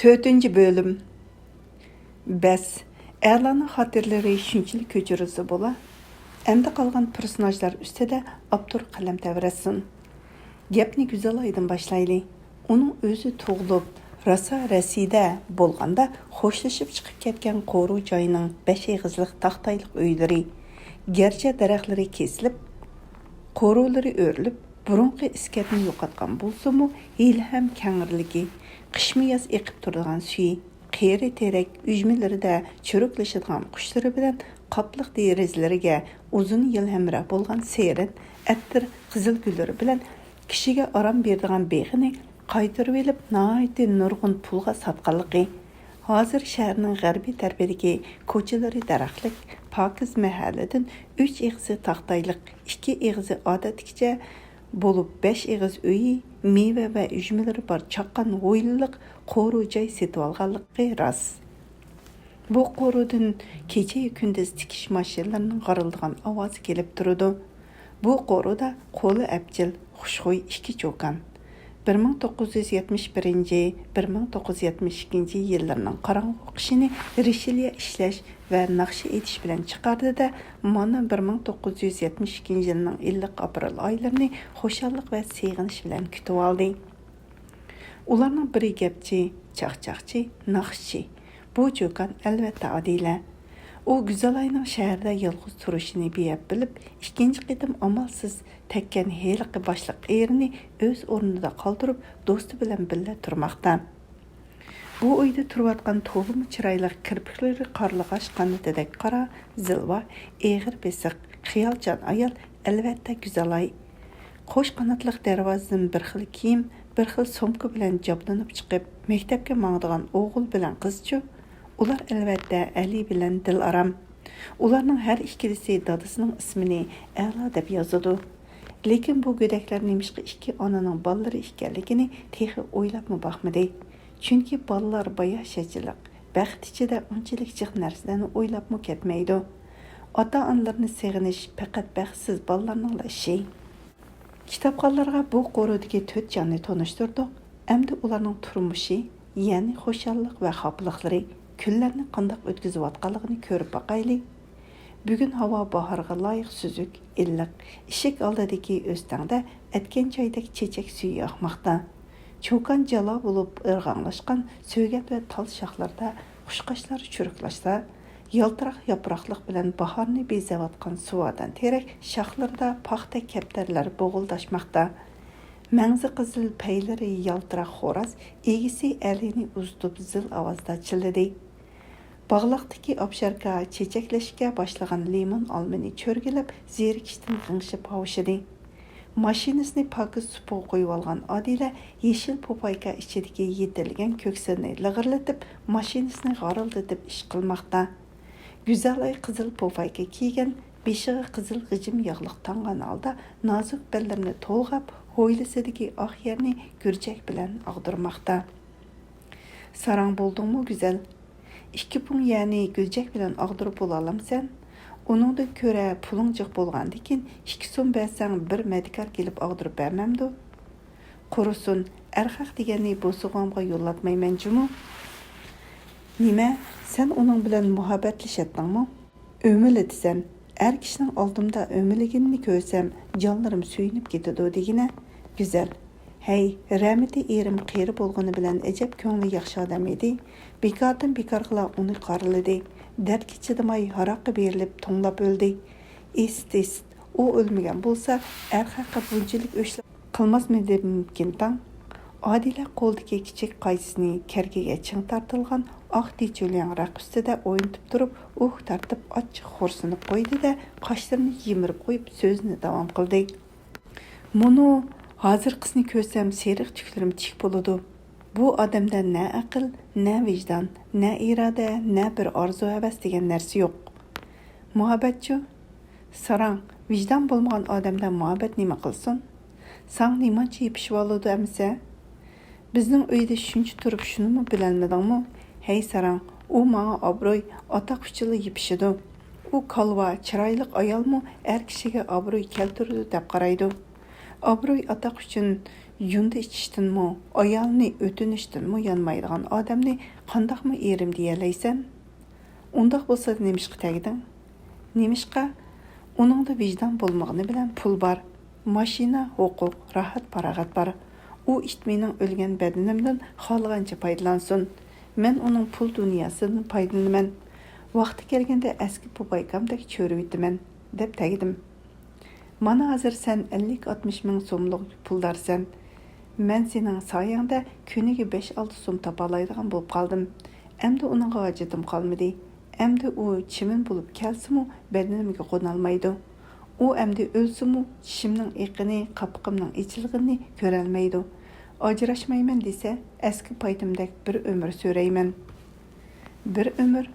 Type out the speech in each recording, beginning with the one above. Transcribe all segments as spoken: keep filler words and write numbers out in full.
تۆتىنچى بۆلۈم. بەس، ئەلانىڭ خاتىرىلىرى شۇنچىلىك كۆچۈرۈلسە بولا. ئەمدى قالغان پېرسوناژلار ئۈستىدە ئاپتور قەلەم تەۋرەتسۇن. گەپنى گۈزەلايدىن باشلايلى. ئۇنىڭ ئۆزى تۇغۇلۇپ، راسا رەسىدە بولغاندا خوشلىشىپ چىقىپ كەتكەن قورۇ جاينىڭ بەش ئېغىزلىق تاختايلىق ئۆيلىرى، گەرچە دەرەخلىرى كېسىلىپ، قورۇلىرى ئۆرۈلۈپ، بۇرۇنقى ئىسكەتنى يوقاتقان بولسىمۇ، ھېلىھەم كەڭرىلىكى، قىشمۇ ياز ئېقىپ تۇرىدىغان سۈيى، قېرى تېرەك ئۈجمىلىرىدە چۈرۈكلىشىدىغان قۇشلىرى بىلەن قاپلىق دېرىزىلىرىگە ئۇزۇن يىل ھەمراھ بولغان سېرىن، ئەتىر، قىزىل گۈللىرى بىلەن كىشىگە ئارام بېرىدىغان بېغىنى قايتۇرۇۋېلىپ، ناھايىتى نۇرغۇن پۇلغا ساتقانلىقى، ھازىر شەھەرنىڭ غەربىي تەرىپىدىكى كوچىلىرى دەرەخلىك، پاكىز مەھەللىدىن ئۈچ ئېغىزى تاختايلىق، ئىككى ئېغىزى ئادەتتىكىچە بولۇپ، بەش ئېغىز ئۆيى، مېۋە ۋە ئۈجمىلىرى بار چاققان ھويلىلىق قورۇ جاي سېتىۋالغانلىقى راست. بۇ قورۇدىن كېچە-كۈندۈز تىكىش ماشىنىلىرىنىڭ غارىلدىغان ئاۋازى كېلىپ تۇرىدۇ. بۇ قورۇدا قولى ئەپچىل، خۇشخۇي ئىككى چوكان. بىر مىڭ توققۇز يۈز يەتمىش بىرىنچى، بىر مىڭ توققۇز يۈز يەتمىش ئىككىنچى يىللىرىنىڭ قاراڭغۇ قىشىنى رىشېليە ئىشلەش ۋە ناخشا ئېيتىش بىلەن چىقاردى-دە، مانا بىر مىڭ توققۇز يۈز يەتمىش ئىككىنچى يىلنىڭ ئىللىق ئاپرېل ئايلىرىنى خۇشاللىق ۋە سېغىنىش بىلەن كۈتۈۋالدى. ئۇلارنىڭ بىرى گەپچى، چاقچاقچى، ناخشىچى. بۇ چوكان ئەلۋەتتە ئادىلە. ئۇ گۈزەلاينىڭ شەھەردە يالغۇز تۇرۇشىنى بىئەپ بىلىپ، ئىككىنچى قېتىم ئامالسىز تەگكەن ھېلىقى باشلىق ئېرىنى ئۆز ئورنىدا قالدۇرۇپ، دوستى بىلەن بىللە تۇرماقتا. بۇ ئۆيدە تۇرۇۋاتقان تولىمۇ چىرايلىق، كىرپىكلىرى قارلىغاچ قانىتىدەك قارا، زىلۋا، ئېغىر بېسىق، خىيالچان ئايال ئەلۋەتتە گۈزەلاي. قوش قاناتلىق دەرۋازىدىن بىر خىل كىيىم، بىر خىل سومكا بىلەن جابدۇنۇپ چىقىپ، مەكتەپكە ماڭىدىغان ئوغۇل بىلەن قىزچۇ؟ ئۇلار ئەلۋەتتە ئەلى بىلەن دىلئارام. ئۇلارنىڭ ھەر ئىككىلىسى دادىسىنىڭ ئىسمىنى ئەلا دەپ يازىدۇ. لېكىن بۇ گۆدەكلەر نېمىشقا ئىككى ئانىنىڭ بالىلىرى ئىكەنلىكىنى تېخى ئويلاپمۇ باقمىدى. چۈنكى بالىلار باياشاتچىلىق، بەخت ئىچىدە ئۇنچىلىك جىق نەرسىلەرنى ئويلاپمۇ كەتمەيدۇ. ئاتا-ئانىلىرىنى سېغىنىش پەقەت بەختسىز بالىلارنىڭلا ئىشى. كىتابخانلارغا بۇ قورۇدىكى تۆت جاننى تونۇشتۇردۇق. ئەمدى ئۇلارنىڭ تۇرمۇشى، يەنى خۇشاللىق ۋە خاپىلىقلىرى، كۈنلەرنى قانداق ئۆتكۈزۈۋاتقانلىقىنى كۆرۈپ باقايلى. بۈگۈن ھاۋا باھارغا لايىق سۈزۈك، ئىللىق. ئىشىك ئالدىدىكى ئۆستەڭدە ئەتكەن چايدەك چېچەك سۈيى ئاقماقتا. چوكان جالا بولۇپ ئىرغاڭلاشقان سۆگەت ۋە تال شاخلىرىدا قۇشقاچلار چۇرۇقلاشسا، يالتىراق ياپراقلىق بىلەن باھارنى بېزەۋاتقان سۇۋادان تېرەك شاخلىرىدا پاختا كەپتەرلەر بوغۇلداشماقتا. مەڭزى قىزىل پەيلىرى يالتىراق خوراز ئىگىسى ئەلىنى ئۇزىتىپ زىل ئاۋازدا چىللىدى. باغلاقتىكى ئاپشاركا چېچەكلەشكە باشلىغان لىمون ئالمىنى چۆرگىلەپ، زېرىكىشتىن غىڭشىپ ھاۋشىدى. ماشىنىسىنى پاكىز سۇپىغا قويۇۋالغان ئادىلە يېشىل پوپايكا ئىچىدىكى يېتىلگەن كۆكسىنى لىغىرلىتىپ، ماشىنىسىنى غارىلدىتىپ ئىش قىلماقتا. گۈزەلاي قىزىل پوپايكا كىيگەن، بېشىغا قىزىل غىجىم ياغلىق تاڭغان ھالدا نازۇك بەللىرىنى تولغاپ، ھويلىسىدىكى ئاق يەرنى گۈرجەك بىلەن ئاغدۇرماقتا. ساراڭ بولدۇڭمۇ، گۈزەل؟ ئىككى پۇڭ يەرنى گۈرجەك بىلەن ئاغدۇرۇپ بولالامسەن؟ ئۇنىڭدىن كۆرە پۇلۇڭ جىق بولغاندىكىن، ئىككى سوم بەرسەڭ، بىر مەدىكار كېلىپ ئاغدۇرۇپ بەرمەمدۇ؟ قۇرۇسۇن، ئەرخەق دېگەننى بوسۇغامغا يولاتمايمەن جۇمۇ. نېمە، سەن ئۇنىڭ بىلەن مۇھەببەتلىشەتتىڭمۇ؟ ئۆمىلە دېسەم، ئەر كىشىنىڭ ئالدىمدا ئۆمىلىگىنىنى كۆرسەم، جانلىرىم سۆيۈنۈپ كېتىدۇ دېگىنە. گۈزەل، ھەي، رەھمىتى ئېرىم قېرى بولغىنى بىلەن ئەجەب كۆڭلى ياخشى ئادەم ئىدى. بىكاردىن بىكارغىلا ئۇنى قارىلىدى. دەردكە چىدىماي ھاراققا بېرىلىپ توڭلاپ ئۆلدى. ئىست، ئىست، ئۇ ئۆلمىگەن بولسا، ئەرخەققە بۇنچىلىك ئۆچلەپ قىلماسمىدىمكىن تاڭ؟ ئادىلە قولىدىكى كىچىك قايچىسىنى كەرگىگە چىڭ تارتىلغان ئاق دىچۈلياڭ رەق ئۈستىدە ئوينىتىپ تۇرۇپ، ئۇھ تارتىپ ئاچچىق خورسىنىپ قويدى-دە، قاشلىرىنى يىمىرىپ قويۇپ سۆزىنى داۋام قىلدى. مۇنۇ ھازىرقىسىنى كۆرسەم سېرىق تۈكلىرىم تىك بولىدۇ. بۇ ئادەمدە نە ئەقىل، نە ۋىجدان، نە ئىرادە، نە بىر ئارزۇ-ھەۋەس دېگەن نەرسە يوق. مۇھەببەتچۇ؟ ساراڭ، ۋىجدان بولمىغان ئادەمدە مۇھەببەت نېمە قىلسۇن؟ ساڭا نېمانچە يېپىشىۋالىدۇ ئەمىسە؟ بىزنىڭ ئۆيدە شۇنچە تۇرۇپ شۇنىمۇ بىلەلمىدىڭمۇ؟ ھەي ساراڭ، ئۇ ماڭا ئابرۇي، ئاتاق ئۈچۈنلا يېپىشىدۇ. ئۇ كالۋا، چىرايلىق ئايالمۇ ئەر كىشىگە ئابرۇي كەلتۈرىدۇ دەپ قارايدۇ. ئابرۇي، ئاتاق ئۈچۈن يۇندى ئىچىشتىنمۇ، ئايالىنى ئۆتۈنۈشتىنمۇ يانمايدىغان ئادەمنى قانداقمۇ ئېرىم دېيەلەيسەن؟ ئۇنداق بولسا نېمىشقا تەگدىڭ؟ نېمىشقا؟ ئۇنىڭدا ۋىجدان بولمىغىنى بىلەن پۇل بار. ماشىنا، ھوقۇق، راھەت-پاراغەت بار. ئۇ ئىت مېنىڭ ئۆلگەن بەدىنىمدىن خالىغانچە پايدىلانسۇن. مەن ئۇنىڭ پۇل دۇنياسىدىن پايدىلىنىمەن. ۋاقتى كەلگەندە ئەسكى پوپايكامدەك چۆرۈۋېتىمەن، دەپ تەگدىم. مانا ھازىر سەن ئەللىك-ئاتمىش مىڭ سوملۇق پۇلدارسەن. مەن سېنىڭ سايەڭدە كۈنىگە بەش-ئالتە سوم تاپالايدىغان بولۇپ قالدىم. ئەمدى ئۇنىڭغا ھاجىتىم قالمىدى. ئەمدى ئۇ چىۋىن بولۇپ كەلسىمۇ بەدىنىمگە قونالمايدۇ. ئۇ ئەمدى ئۆلسىمۇ چىشىمنىڭ ئېقىنى، قاپىقىمنىڭ ئېچىلغىنىنى كۆرەلمەيدۇ. ئاجراشمايمەن دېسە، ئەسكى پايتىمدەك بىر ئۆمۈر سۆرەيمەن. بىر ئۆمۈر؟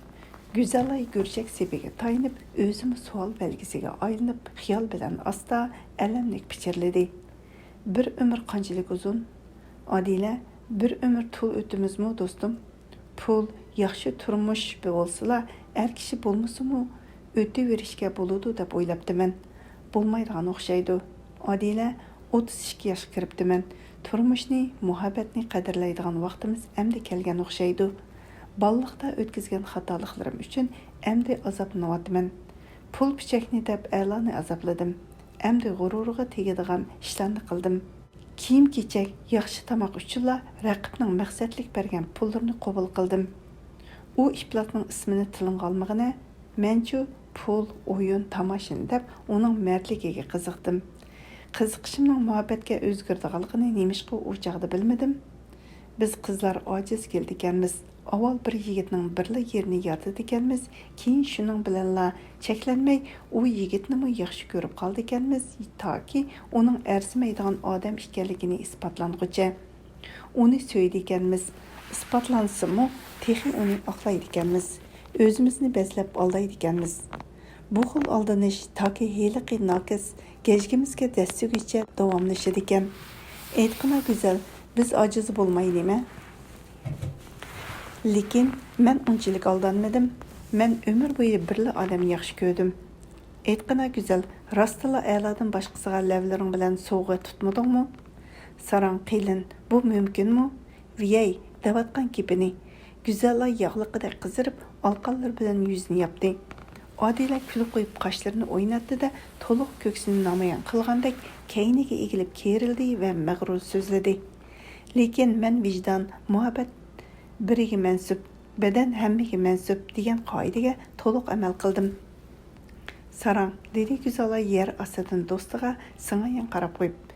گۈزەلاي گۈرچەك سېپىگە تايىنىپ، ئۆزىمۇ سوئال بەلگىسىگە ئايلىنىپ، خىيال بىلەن ئاستا، ئەلەملىك پىچىرلىدى. بىر ئۆمۈر قانچىلىك ئۇزۇن؟ ئادىلە، بىر ئۆمۈر تۇل ئۆتىمىزمۇ، دوستۇم؟ پۇل، ياخشى تۇرمۇش بولسىلا، ئەر كىشى بولمىسىمۇ ئۆتۈۋېرىشكە بولىدۇ دەپ ئويلاپتىمەن. بولمايدىغان ئوخشايدۇ. ئادىلە، ئوتتۇز ئىككى ياشقا كىرىپتىمەن. تۇرمۇشنى، مۇھەببەتنى قەدىرلەيدىغان ۋاقتىمىز ئەمدى كەلگەن ئوخشايدۇ. بالىلىقتا ئۆتكۈزگەن خاتالىقلىرىم ئۈچۈن ئەمدى ئازابلىنىۋاتىمەن. پۇل پىچەكنى دەپ ئەرلارنى ئازابلىدىم. ئەمدى غۇرۇرىغا تېگىدىغان ئىشلارنى قىلدىم. كىيىم-كېچەك، ياخشى تاماق ئۈچۈنلا رەقىبنىڭ مەقسەتلىك بەرگەن پۇللىرىنى قوبۇل قىلدىم. ئۇ ئىپلاسنىڭ ئىسمىنى تىلىڭغا ئالمىغىنە، مەنچۇ پۇل، ئويۇن، تاماشىنى دەپ ئۇنىڭ مەردلىكىگە قىزىقتىم. قىزىقىشىمنىڭ مۇھەببەتكە ئۆزگىرىدىغانلىقىنى نېمىشقا ئۇ چاغدا بىلمىدىم؟ بىز قىزلار ئاجىز كېلىدىكەنمىز. ئاۋۋال بىر يىگىتنىڭ بىرلا يېرىنى يارىتىدىكەنمىز، كېيىن شۇنىڭ بىلەنلا چەكلەنمەي، ئۇ يىگىتنىمۇ ياخشى كۆرۈپ قالىدىكەنمىز، تاكى ئۇنىڭ ئەرزىمەيدىغان ئادەم ئىكەنلىكىنى ئىسپاتلانغۇچە. ئۇنى سۆيىدىكەنمىز، ئىسپاتلانسىمۇ، تېخى ئۇنى ئاقلايدىكەنمىز، ئۆزىمىزنى بەزلەپ ئالدايدىكەنمىز. بۇ خىل ئالدىنىش تاكى ھېلىقى ناكىس گەجگىمىزگە دەسسىگۈچە داۋاملىشىدىكەن. ئېيتقىنا گۈزەل، بىز ئاجىز بولماي نېمە؟ لېكىن مەن ئۇنچىلىك ئالدانمىدىم. مەن ئۆمۈر بويى بىرلا ئادەمنى ياخشى كۆردۈم. ئېيتقىنا گۈزەل، راستتىنلا ئەلادىن باشقىسىغا لەۋلىرىڭ بىلەن سوۋغا تۇتمىدىڭمۇ؟ ساراڭ قېلىن، بۇ مۇمكىنمۇ؟ ۋىيەي، دەۋاتقان گېپىنى. گۈزەلئاي ياغلىقىدەك قىزىرىپ، ئالىقانلىرى بىلەن يۈزىنى ياپتى. ئادىلە كۈلۈپ قويۇپ قاشلىرىنى ئويناتتى-دە، تولۇق كۆكسىنى نامايان قىلغاندەك كەينىگە ئېگىلىپ كېرىلدى ۋە مەغرۇر سۆزلىدى. لېكىن مەن ۋىجدان، مۇھەببەت بىرىگە مەنسۇپ، بەدەن ھەممىگە مەنسۇپ دېگەن قائىدىگە تولۇق ئەمەل قىلدىم. ساراڭ، دېدى گۈزەلئاي يەر ئاستىدىن دوستىغا سىڭايان قاراپ قويۇپ.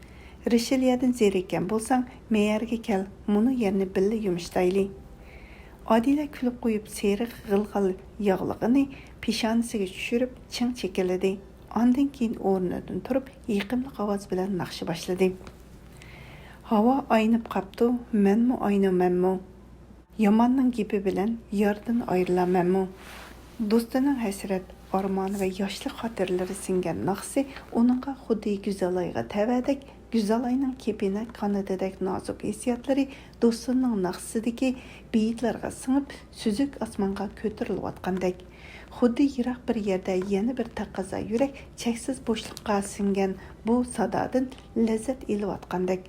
رىشېليەدىن زېرىككەن بولساڭ، مەيەرگە كەل، مۇنۇ يەرنى بىللە يۇمشىتايلى. ئادىلە كۈلۈپ قويۇپ سېرىق غىلغال ياغلىقىنى پېشانىسىگە چۈشۈرۈپ چىڭ چېكىلدى. ئاندىن كېيىن ئورنىدىن تۇرۇپ يېقىملىق ئاۋاز بىلەن ناخشا باشلىدى. ھاۋا ئاينىپ قاپتۇ، مەنمۇ ئاينىمەنمۇ. ياماننىڭ گېپى بىلەن ياردىن ئايرىلامەنمۇ؟ دوستىنىڭ ھەسرەت، ئارمان ۋە ياشلىق خاتىرىلىرى سىڭگەن ناخشىسى ئۇنىڭغا خۇددى گۈزەلئايغا تەۋەدەك، گۈزەلئاينىڭ كېپىنە قانىتىدەك نازۇك ھېسسىياتلىرى دوستىنىڭ ناخشىسىدىكى بېيىتلارغا سىڭىپ، سۈزۈك ئاسمانغا كۆتۈرۈلۈۋاتقاندەك. خۇددى يىراق بىر يەردە يەنە بىر تەقەززا يۈرەك چەكسىز بوشلۇققا سىڭگەن بۇ سادادىن لەززەت ئېلىۋاتقاندەك.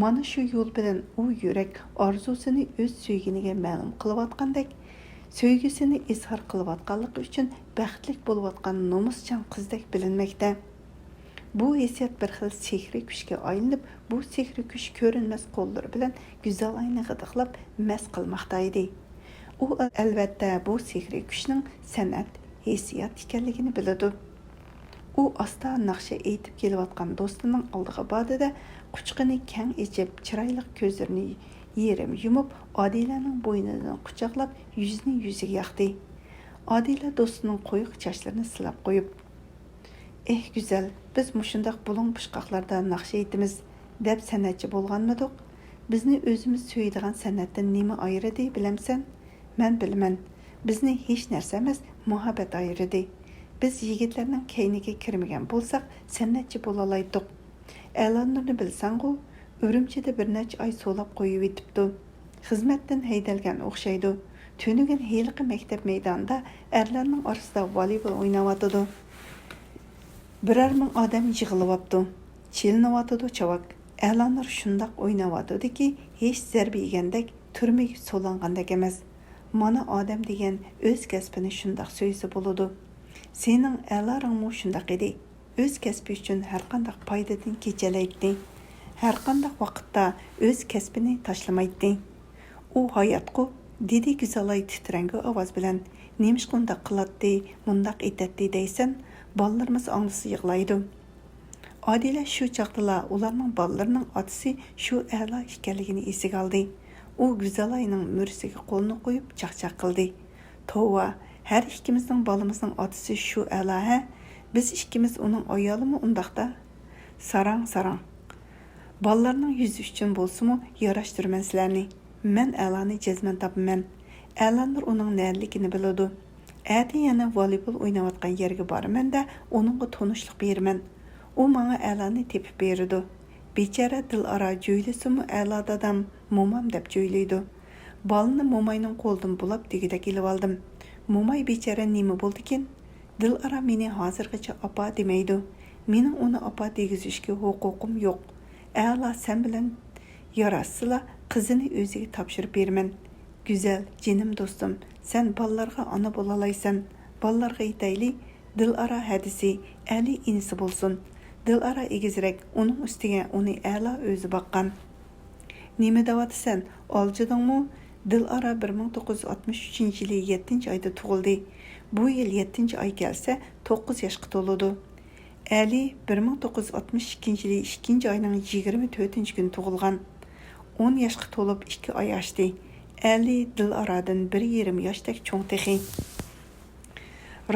مانا شۇ يول بىلەن ئۇ يۈرەك ئارزۇسىنى ئۆز سۆيگىنىگە مەلۇم قىلىۋاتقاندەك، سۆيگۈسىنى ئىزھار قىلىۋاتقانلىقى ئۈچۈن بەختلىك بولۇۋاتقان نومۇسچان قىزدەك بىلىنمەكتە. بۇ ھېسسىيات بىر خىل سېھرىي كۈچكە ئايلىنىپ، بۇ سېھرىي كۈچ كۆرۈنمەس قوللىرى بىلەن گۈزەلئاينى غىدىقلاپ مەست قىلماقتا ئىدى. ئۇ، ئەلۋەتتە، بۇ سېھرىي كۈچنىڭ سەنئەت، ھېسسىيات ئىكەنلىكىنى بىلىدۇ. ئۇ ئاستا ناخشا ئېيتىپ كېلىۋاتقان دوستىنىڭ ئالدىغا باردى-دە، قۇچىقىنى كەڭ ئېچىپ، چىرايلىق كۆزلىرىنى يېرىم يۇمۇپ، ئادىلەنىڭ بوينىدىن قۇچاقلاپ، يۈزىنى يۈزىگە ياقتى. ئادىلە دوستىنىڭ قويۇق چاچلىرىنى سىلاپ قويۇپ، ئېھ، گۈزەل، بىز مۇشۇنداق بۇلۇڭ-پۇچقاقلاردا ناخشا ئېيتىمىز دەپ سەنئەتچى بولغانمىدۇق؟ بىزنى ئۆزىمىز سۆيىدىغان سەنئەتتىن نېمە ئايرىدى، بىلەمسەن؟ مەن بىلىمەن، بىزنى ھېچ نەرسە ئەمەس، مۇھەببەت ئايرىدى. بىز يىگىتلەرنىڭ كەينىگە كىرمىگەن بولساق، سەنئەتچى بولالايتتۇق. ئەلانۇرنى بىلسەڭغۇ، ئۈرۈمچىدە بىر نەچچە ئاي سولاپ قويۇۋېتىپتۇ. خىزمەتتىن ھەيدەلگەن ئوخشايدۇ. تۈنۈگۈن ھېلىقى مەكتەپ مەيدانىدا ئەرلەرنىڭ ئارىسىدا ۋالىبول ئويناۋاتىدۇ. بىرەر مىڭ ئادەم يىغىلىۋاپتۇ. چېلىنىۋاتىدۇ چاۋاك. ئەلانۇر شۇنداق ئويناۋاتىدۇكى، ھېچ زەربە يېگەندەك، تۈرمىگە سولانغاندەك ئەمەس. مانا ئادەم دېگەن ئۆز كەسپىنى شۇنداق سۆيسە بولىدۇ. سېنىڭ ئەلارىڭمۇ شۇنداق ئىدى. ئۆز كەسپى ئۈچۈن ھەرقانداق پايدىدىن كېچەلەيتتى. ھەرقانداق ۋاقىتتا ئۆز كەسپىنى تاشلىمايتتى. ئۇ ھاياتقۇ، دېدى گۈزەلاي تىترەڭگۈ ئاۋاز بىلەن. نېمىشقا ئۇنداق قىلاتتى، مۇنداق ئېتەتتى دەيسەن، بالىلىرىمىز ئاڭلىسا يىغلايدۇ. ئادىلە شۇ چاغدىلا ئۇلارنىڭ بالىلىرىنىڭ ئاتىسى شۇ ئەلا ئىكەنلىكىنى ئېسىگە ئالدى. ئۇ گۈزەلاينىڭ مۈرىسىگە قولىنى قويۇپ چاقچاق قىلدى. توۋا، ھەر ئىككىمىزنىڭ بالىمىزنىڭ ئاتىسى شۇ ئەلا ھە؟ بىز ئىككىمىز ئۇنىڭ ئايالىمۇ ئۇنداقتا؟ ساراڭ، ساراڭ. بالىلارنىڭ يۈزى ئۈچۈن بولسىمۇ ياراشتۇرىمەن سىلەرنى. مەن ئەلانى جەزمەن تاپىمەن. ئەلانۇر ئۇنىڭ نەدىلىكىنى بىلىدۇ. ئەتە يەنە ۋالىبول ئويناۋاتقان يەرگە بارىمەن-دە، ئۇنىڭغا تونۇشلۇق بېرىمەن. ئۇ ماڭا ئەلانى تېپىپ بېرىدۇ. بىچارە دىلئارا جۆيلىسىمۇ ئەلا دادام، مومام دەپ جۆيلەيدۇ. بالىنى موماينىڭ قولىدىن بۇلاپ دېگۈدەك ئېلىۋالدىم. موماي بىچارە نېمە بولدىكىن؟ دىلئارا مېنى ھازىرغىچە ئاپا دېمەيدۇ. مېنىڭ ئۇنى ئاپا دېگۈزۈشكە ھوقۇقۇم يوق. ئەلا سەن بىلەن ياراشسىلا، قىزىنى ئۆزىگە تاپشۇرۇپ بېرىمەن. گۈزەل، جېنىم دوستۇم، سەن بالىلارغا ئانا بولالايسەن. بالىلارغا ئېيتايلى، دىلئارا ھەدىسى، ئەلى ئىنىسى بولسۇن. دىلئارا ئېگىزرەك، ئۇنىڭ ئۈستىگە ئۇنى ئەلا ئۆزى باققان. نېمە دەۋاتىسەن، ئالجىدىڭمۇ؟ دىلئارا بىر مىڭ توققۇز يۈز ئاتمىش ئۈچىنچى يىلى يەتتىنچى ئايدا تۇغۇلدى. بۇ يىل يەتتىنچى ئاي كەلسە، توققۇز ياشقا تولىدۇ. ئەلى بىر مىڭ توققۇز يۈز ئاتمىش ئىككىنچى يىلى ئىككىنچى ئاينىڭ يىگىرمە تۆتىنچى كۈنى تۇغۇلغان. ئون ياشقا تولۇپ ئىككى ئاي ئاشتى. ئەلى دىلئارادىن بىر يېرىم ياشتەك چوڭ تېخى.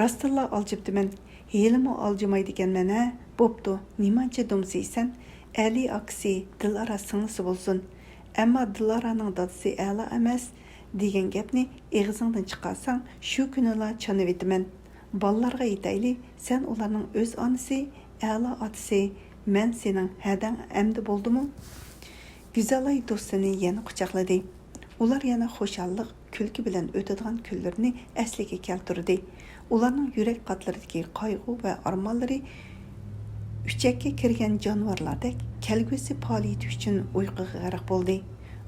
راستتىنلا ئالجىپتىمەن. ھېلىمۇ ئالجىمايدىكەنمەن ھە؟ بوپتۇ، نېمانچە دومسىيسەن؟ ئەلى ئاكىسى، دىلئارا سىڭلىسى بولسۇن. ئەمما دىلئارانىڭ دادىسى ئەلا ئەمەس، دېگەن گەپنى ئېغىزىڭدىن چىقارساڭ، شۇ كۈنىلا چانىۋېتىمەن. بالىلارغا ئېيتايلى، سەن ئۇلارنىڭ ئۆز ئانىسى، ئەلا ئاتىسى، مەن سېنىڭ ھەدەڭ ئەمدى بولدىمۇ؟ گۈزەلاي دوستىنى يەنە قۇچاقلىدى. ئۇلار يەنە خۇشاللىق، كۈلكە بىلەن ئۆتىدىغان كۈنلىرىنى ئەسلىگە كەلتۈردى. ئۇلارنىڭ يۈرەك قاتلىرىدىكى قايغۇ ۋە ئارمانلىرى ئۈچەككە كىرگەن جانىۋارلاردەك كەلگۈسى پائالىيىتى ئۈچۈن ئۇيقۇغا غەرق بولدى.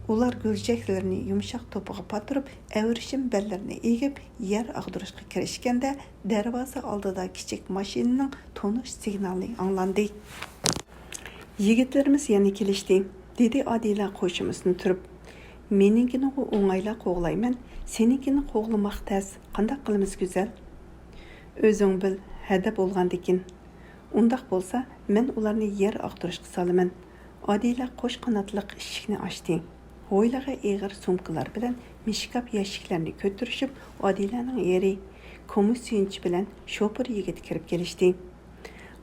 ئۇلار گۈرجەكلىرىنى يۇمشاق توپىغا پاتۇرۇپ، ئەۋرىشىم بەللىرىنى ئېگىپ، يەر ئاغدۇرۇشقا كىرىشكەندە، دەرۋازا ئالدىدا كىچىك ماشىنىنىڭ تونۇش سىگنالى ئاڭلاندى. يىگىتلىرىمىز يەنە كېلىشتى، دېدى ئادىلە قوشۇمىسىنى تۈرۈپ. مېنىڭكىنىغۇ ئوڭايلا قوغلايمەن، سېنىڭكىنى قوغلىماق تەس، قانداق قىلىمىز گۈزەل؟ ئۆزۈڭ بىل، ھەدە بولغاندىكىن. ئۇنداق بولسا، مەن ئۇلارنى يەر ئاغدۇرۇشقا سالىمەن. ئادىلە قوش قاناتلىق ئىشىكنى ئاچتى. ھويلىغا ئېغىر سومكىلار بىلەن مىشكاپ يەشىكلەرنى كۆتۈرۈشۈپ، ئادىلەنىڭ ئېرى كومۇسىنچى بىلەن شوپۇر يىگىت كىرىپ كېلىشتى.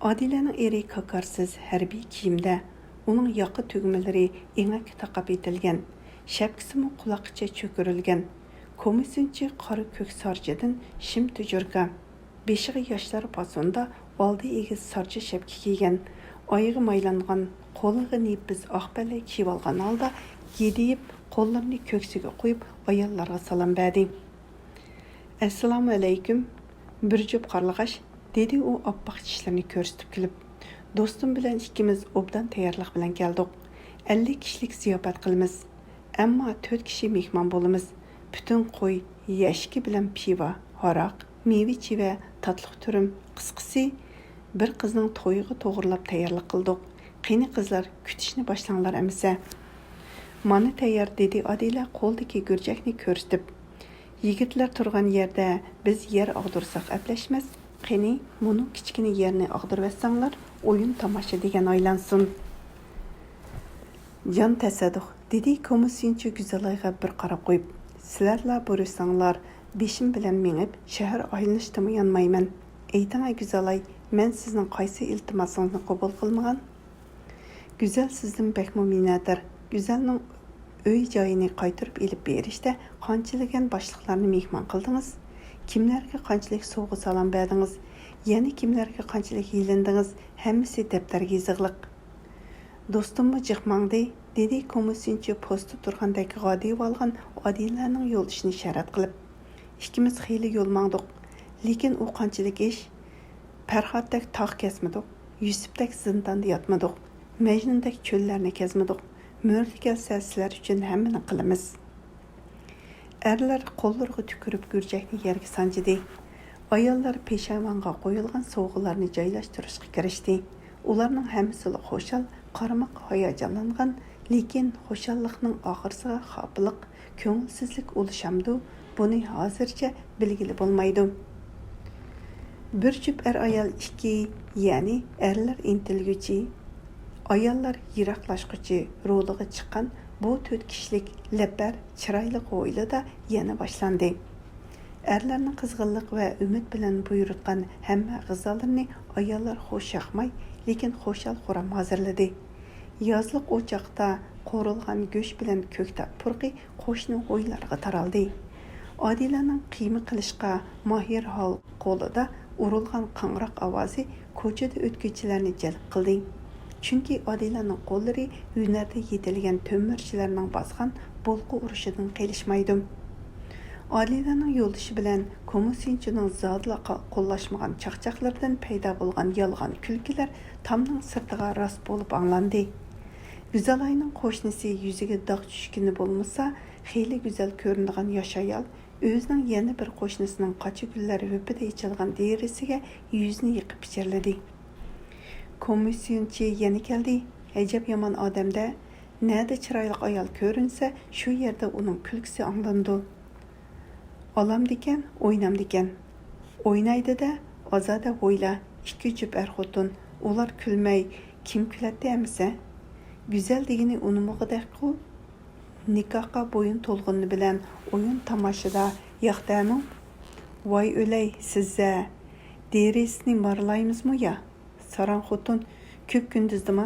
ئادىلەنىڭ ئېرى كاكارسىز ھەربىي كىيىمدە. ئۇنىڭ ياقا تۈگمىلىرى ئېڭەككە تاقاپ ئېتىلگەن. شەپكىسىمۇ قۇلاققىچە چۆكۈرۈلگەن. كومۇسىنچى قارا كۆك سارچىدىن شىم تۈجۈركا. بېشىغا ياشلار پاسوندا ئالدى ئېگىز سارچە شەپكە كىيگەن. ئايىغى مايلانغان، قولىغا نېپىز ئاق پەلەي كىيىۋالغان ھالدا گىدىيىپ، قوللىرىنى كۆكسىگە قويۇپ، ئاياللارغا سالام بەردى. ئەسسالامۇ ئەلەيكۇم، بىر جۈپ قارلىغاچ، دېدى ئۇ ئاپئاق چىشلىرىنى كۆرسىتىپ كۈلۈپ. دوستۇم بىلەن ئىككىمىز ئوبدان تەييارلىق بىلەن كەلدۇق. ئەللىك كىشىلىك زىياپەت قىلىمىز. ئەمما تۆت كىشى مېھمان بولىمىز. پۈتۈن قوي، يەشىكى بىلەن پىۋا، ھاراق، مېۋە-چىۋە، تاتلىق تۈرۈم، قىسقىسى، بىر قىزنىڭ تويىغا توغرىلاپ تەييارلىق قىلدۇق. قېنى قىزلار، كۈتۈشنى باشلاڭلار ئەمىسە. مانا تەييار، دېدى ئادىلە قولىدىكى گۈرجەكنى كۆرسىتىپ. يىگىتلەر تۇرغان يەردە بىز يەر ئاغدۇرساق ئەپلەشمەس. قېنى، مۇنۇ كىچىككىنە يەرنى ئاغدۇرۇۋەتسەڭلار، ئويۇن تاماشا دېگەن ئايلانسۇن. جان تەسەددۇق، دېدى كومۇسىنچى گۈزەلايغا بىر قاراپ قويۇپ. سىلەرلا بۇيرۇساڭلار، بېشىم بىلەن مېڭىپ، شەھەر ئايلىنىشتىنمۇ يانمايمەن. ئېيتىڭە گۈزەلاي، مەن سىزنىڭ قايسى ئىلتىماسىڭىزنى قوبۇل قىلمىغان؟ گۈزەل سىزدىن بەكمۇ مىننەتدار. گۈزەلنىڭ ئۆي-جايىنى قايتۇرۇپ ئېلىپ بېرىشتە قانچىلىگەن باشلىقلارنى مېھمان قىلدىڭىز؟ كىملەرگە قانچىلىك سوۋغا-سالام بەردىڭىز؟ يەنە كىملەرگە قانچىلىك يېلىندىڭىز؟ ھەممىسى دەپتەرگە يېزىقلىق. دوستۇممۇ جىق ماڭدى، دېدى كومۇسىنچى پوستتا تۇرغاندەك غادىيىۋالغان ئادىلەنىڭ يولدىشىنى شەرەت قىلىپ. ئىككىمىز خېلى يول ماڭدۇق. لېكىن ئۇ قانچىلىك ئىش؟ پەرھاتتەك تاغ كەسمىدۇق، يۈسۈپتەك زىنداندا ياتمىدۇق. مەجنۇندەك چۆللەرنى كەزمىدۇق. مۆرىدە كەلسە، سىلەر ئۈچۈن ھەممىنى قىلىمىز. ئەرلەر قوللىرىغا تۈكۈرۈپ گۈرجەكنى يەرگە سانجىدى. ئاياللار پېشايۋانغا قويۇلغان سوۋغىلارنى جايلاشتۇرۇشقا كىرىشتى. ئۇلارنىڭ ھەممىسىلا خۇشال، قارىماققا ھاياجانلانغان، لېكىن خۇشاللىقنىڭ ئاخىرسىغا خاپىلىق، كۆڭۈلسىزلىك ئۇلىشامدۇ، بۇنى ھازىرچە بىلگىلى بولمايدۇ. بىر جۈپ ئەر-ئايال ئىككى، يەنى ئەرلەر ئىنتىلگۈچى، ئاياللار يىراقلاشقۇچى رولىغا چىققان بۇ تۆت كىشىلىك لەپەر چىرايلىق ھويلىدا يەنە باشلاندى. ئەرلەرنىڭ قىزغىنلىق ۋە ئۈمىد بىلەن بۇيرۇتقان ھەممە غىزالىرىنى ئاياللار خۇش ياقماي، لېكىن خۇشال-خۇرام ھازىرلىدى. يازلىق ئوچاقتا قورۇلغان گۆش بىلەن كۆكتات پۇرىقى قوشنا ھويلىلارغا تارالدى. ئادىلەنىڭ قىيما قىلىشقا ماھىر ھال قولىدا ئۇرۇلغان قاڭراق ئاۋازى كوچىدا ئۆتكۈچىلەرنى جەلپ قىلدى. چۈنكى ئادىلەنىڭ قوللىرى ھۈنەردە يېتىلگەن تۆمۈرچىلەرنىڭ باسقان بولقا ئۇرۇشىدىن قېلىشمايدۇ. ئادىلەنىڭ يولدىشى بىلەن كومۇسىنچىنىڭ زادىلا قا-، قوللاشمىغان چاقچاقلىرىدىن پەيدا بولغان يالغان كۈلكىلەر تامنىڭ سىرتىغا راست بولۇپ ئاڭلاندى. گۈزەلاينىڭ قوشنىسى يۈزىگە داغ چۈشكىنى بولمىسا، خېلى گۈزەل كۆرۈنىدىغان ياش ئايال ئۆزىنىڭ يەنە بىر قوشنىسىنىڭ قاچا گۈللەر ۋىپىدە ئېچىلغان دېرىزىسىگە يۈزىنى يېقىپ پىچىرلىدى. كومىسسىيونچى يەنە كەلدى. ئەجەب يامان ئادەم-دە. نەدە چىرايلىق ئايال كۆرۈنسە، شۇ يەردە ئۇنىڭ كۈلكىسى ئاڭلىنىدۇ. ئالامدىكەن، ئوينامدىكەن؟ ئوينايدۇ-دە، ئازادە ھويلا، ئىككى جۈپ ئەر-خوتۇن. ئۇلار كۈلمەي، كىم كۈلەتتى ئەمىسە؟ گۈزەل دېگىنى ئۇنىمىغۇدەكقۇ؟ نىكاھقا بويۇن تولغىنى بىلەن ئويۇن تاماشىدا ياق دەمۇ؟ ۋاي ئۆلەي، سىز-ە! دېرىزىسىنى مارىلايمىزمۇ يا؟ ساراڭ خوتۇن، كۈپ كۈندۈزدىما؟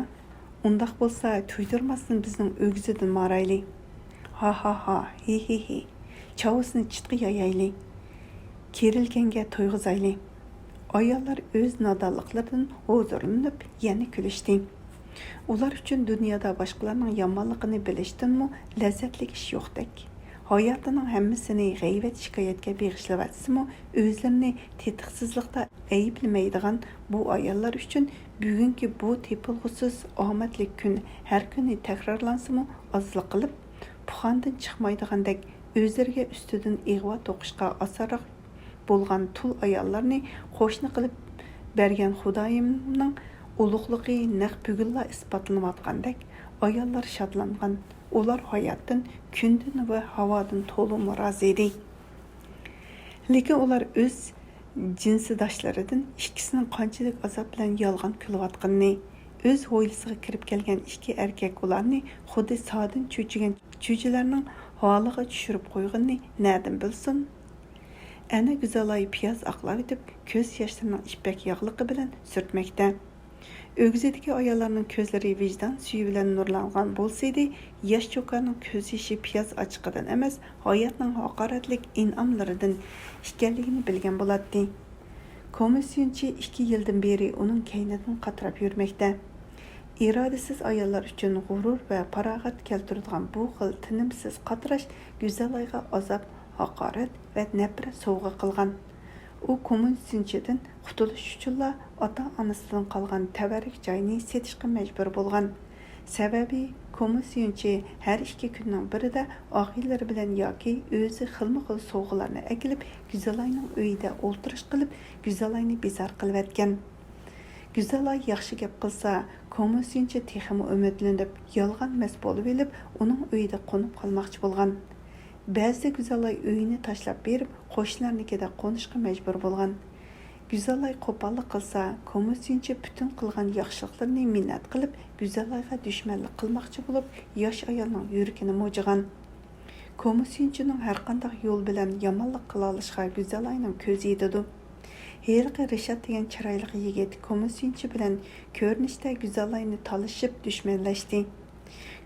ئۇنداق بولسا، تۇيدۇرماستىن بىزنىڭ ئۆگزىدىن مارايلى. ھا ھا ھا، ھى ھى ھى. چاۋىسىنى چىتقا يايايلى. كېرىلگەنگە تويغۇزايلى. ئاياللار ئۆز نادانلىقلىرىدىن ھۇزۇرلىنىپ يەنە كۈلۈشتى. ئۇلار ئۈچۈن دۇنيادا باشقىلارنىڭ يامانلىقىنى بىلىشتىنمۇ لەززەتلىك ئىش يوقتەك. ھاياتىنىڭ ھەممىسىنى غەيۋەت-شىكايەتكە بېغىشلىۋەتسىمۇ، ئۆزلىرىنى تېتىقسىزلىقتا ئەيىبلىمەيدىغان بۇ ئاياللار ئۈچۈن بۈگۈنكى بۇ تېپىلغۇسىز ئامەتلىك كۈن ھەر كۈنى تەكرارلانسىمۇ ئازلىق قىلىپ، پۇخاندىن چىقمايدىغاندەك ئۆزلىرىگە ئۈستىدىن ئىغۋا توقۇشقا ئاسانراق بولغان تۇل ئاياللارنى قوشنا قىلىپ بەرگەن خۇدايىمنىڭ ئۇلۇغلۇقى نەق بۈگۈنلا ئىسپاتلىنىۋاتقاندەك، ئاياللار شادلانغان، ئۇلار ھاياتتىن، كۈندىن ۋە ھاۋادىن تولىمۇ رازى ئىدى. لېكىن ئۇلار ئۆز جىنسداشلىرىدىن ئىككىسىنىڭ قانچىلىك ئازاب بىلەن يالغان كۈلۈۋاتقىنىنى، ئۆز ھويلىسىغا كىرىپ كەلگەن ئىككى ئەركەك ئۇلارنى خۇددى سادىن چۆچۈگەن چۈجىلەرنىڭ ھالىغا چۈشۈرۈپ قويغىنىنى نەدىن بىلسۇن؟ ئەنە گۈزەلاي پىياز ئاقلاۋېتىپ، كۆز ياشلىرىنىڭ ئىپپەك ياغلىقى بىلەن سۈرتمەكتە. ئۆگزىدىكى ئاياللارنىڭ كۆزلىرى ۋىجدان سۈيى بىلەن نۇرلانغان بولسىدى، ياش چوكاننىڭ كۆز يېشى پىياز ئاچچىقىدىن ئەمەس، ھاياتنىڭ ھاقارەتلىك ئىنئاملىرىدىن ئىكەنلىكىنى بىلگەن بولاتتى. كومىسسىيونچى ئىككى يىلدىن بېرى ئۇنىڭ كەينىدىن قاتراپ يۈرمەكتە. ئىرادىسىز ئاياللار ئۈچۈن غۇرۇر ۋە پاراغەت كەلتۈرىدىغان بۇ خىل تىنىمسىز قاتراش گۈزەلايغا ئازاب، ھاقارەت ۋە نەپرەت سوۋغا قىلغان. ئۇ كوممۇنىستىنچىدىن قۇتۇلۇش ئۈچۈنلا ئاتا-ئانىسىدىن قالغان تەۋەررۈك جاينى سېتىشقا مەجبۇر بولغان. سەۋەبى، كوممۇنىستىنچى ھەر ئىككى كۈننىڭ بىرىدە ئاغىنىلىرى بىلەن ياكى ئۆزى خىلمۇ خىل سوۋغىلارنى ئەكېلىپ، گۈزەلاينىڭ ئۆيىدە ئولتۇرۇش قىلىپ، گۈزەلاينى بىزار قىلىۋەتكەن. گۈزەلاي ياخشى گەپ قىلسا، كوممۇنىستىنچى تېخىمۇ ئۈمىدلىنىپ، يالغان مەست بولۇۋېلىپ، ئۇنىڭ ئۆيىدە قونۇپ قالماقچى بولغان. بەزىدە گۈزەلاي ئۆيىنى تاشلاپ بېرىپ، قوشنىلارنىڭكىدە قونۇشقا مەجبۇر بولغان. گۈزەلاي قوپاللىق قىلسا، كوممۇنىستىنچى پۈتۈن قىلغان ياخشىلىقلىرىنى مىننەت قىلىپ، گۈزەلايغا دۈشمەنلىك قىلماقچى بولۇپ، ياش ئايالنىڭ يۈرىكىنى موجىغان. كوممۇنىستىنچىنىڭ ھەرقانداق يول بىلەن يامانلىق قىلالىشىغا گۈزەلاينىڭ كۆزى يېتىدۇ. ھېلىقى رىشات دېگەن چىرايلىق يىگىت كوممۇنىستىنچى بىلەن كۆرۈنۈشتە گۈزەلاينى تالىشىپ دۈشمەنلەشتى.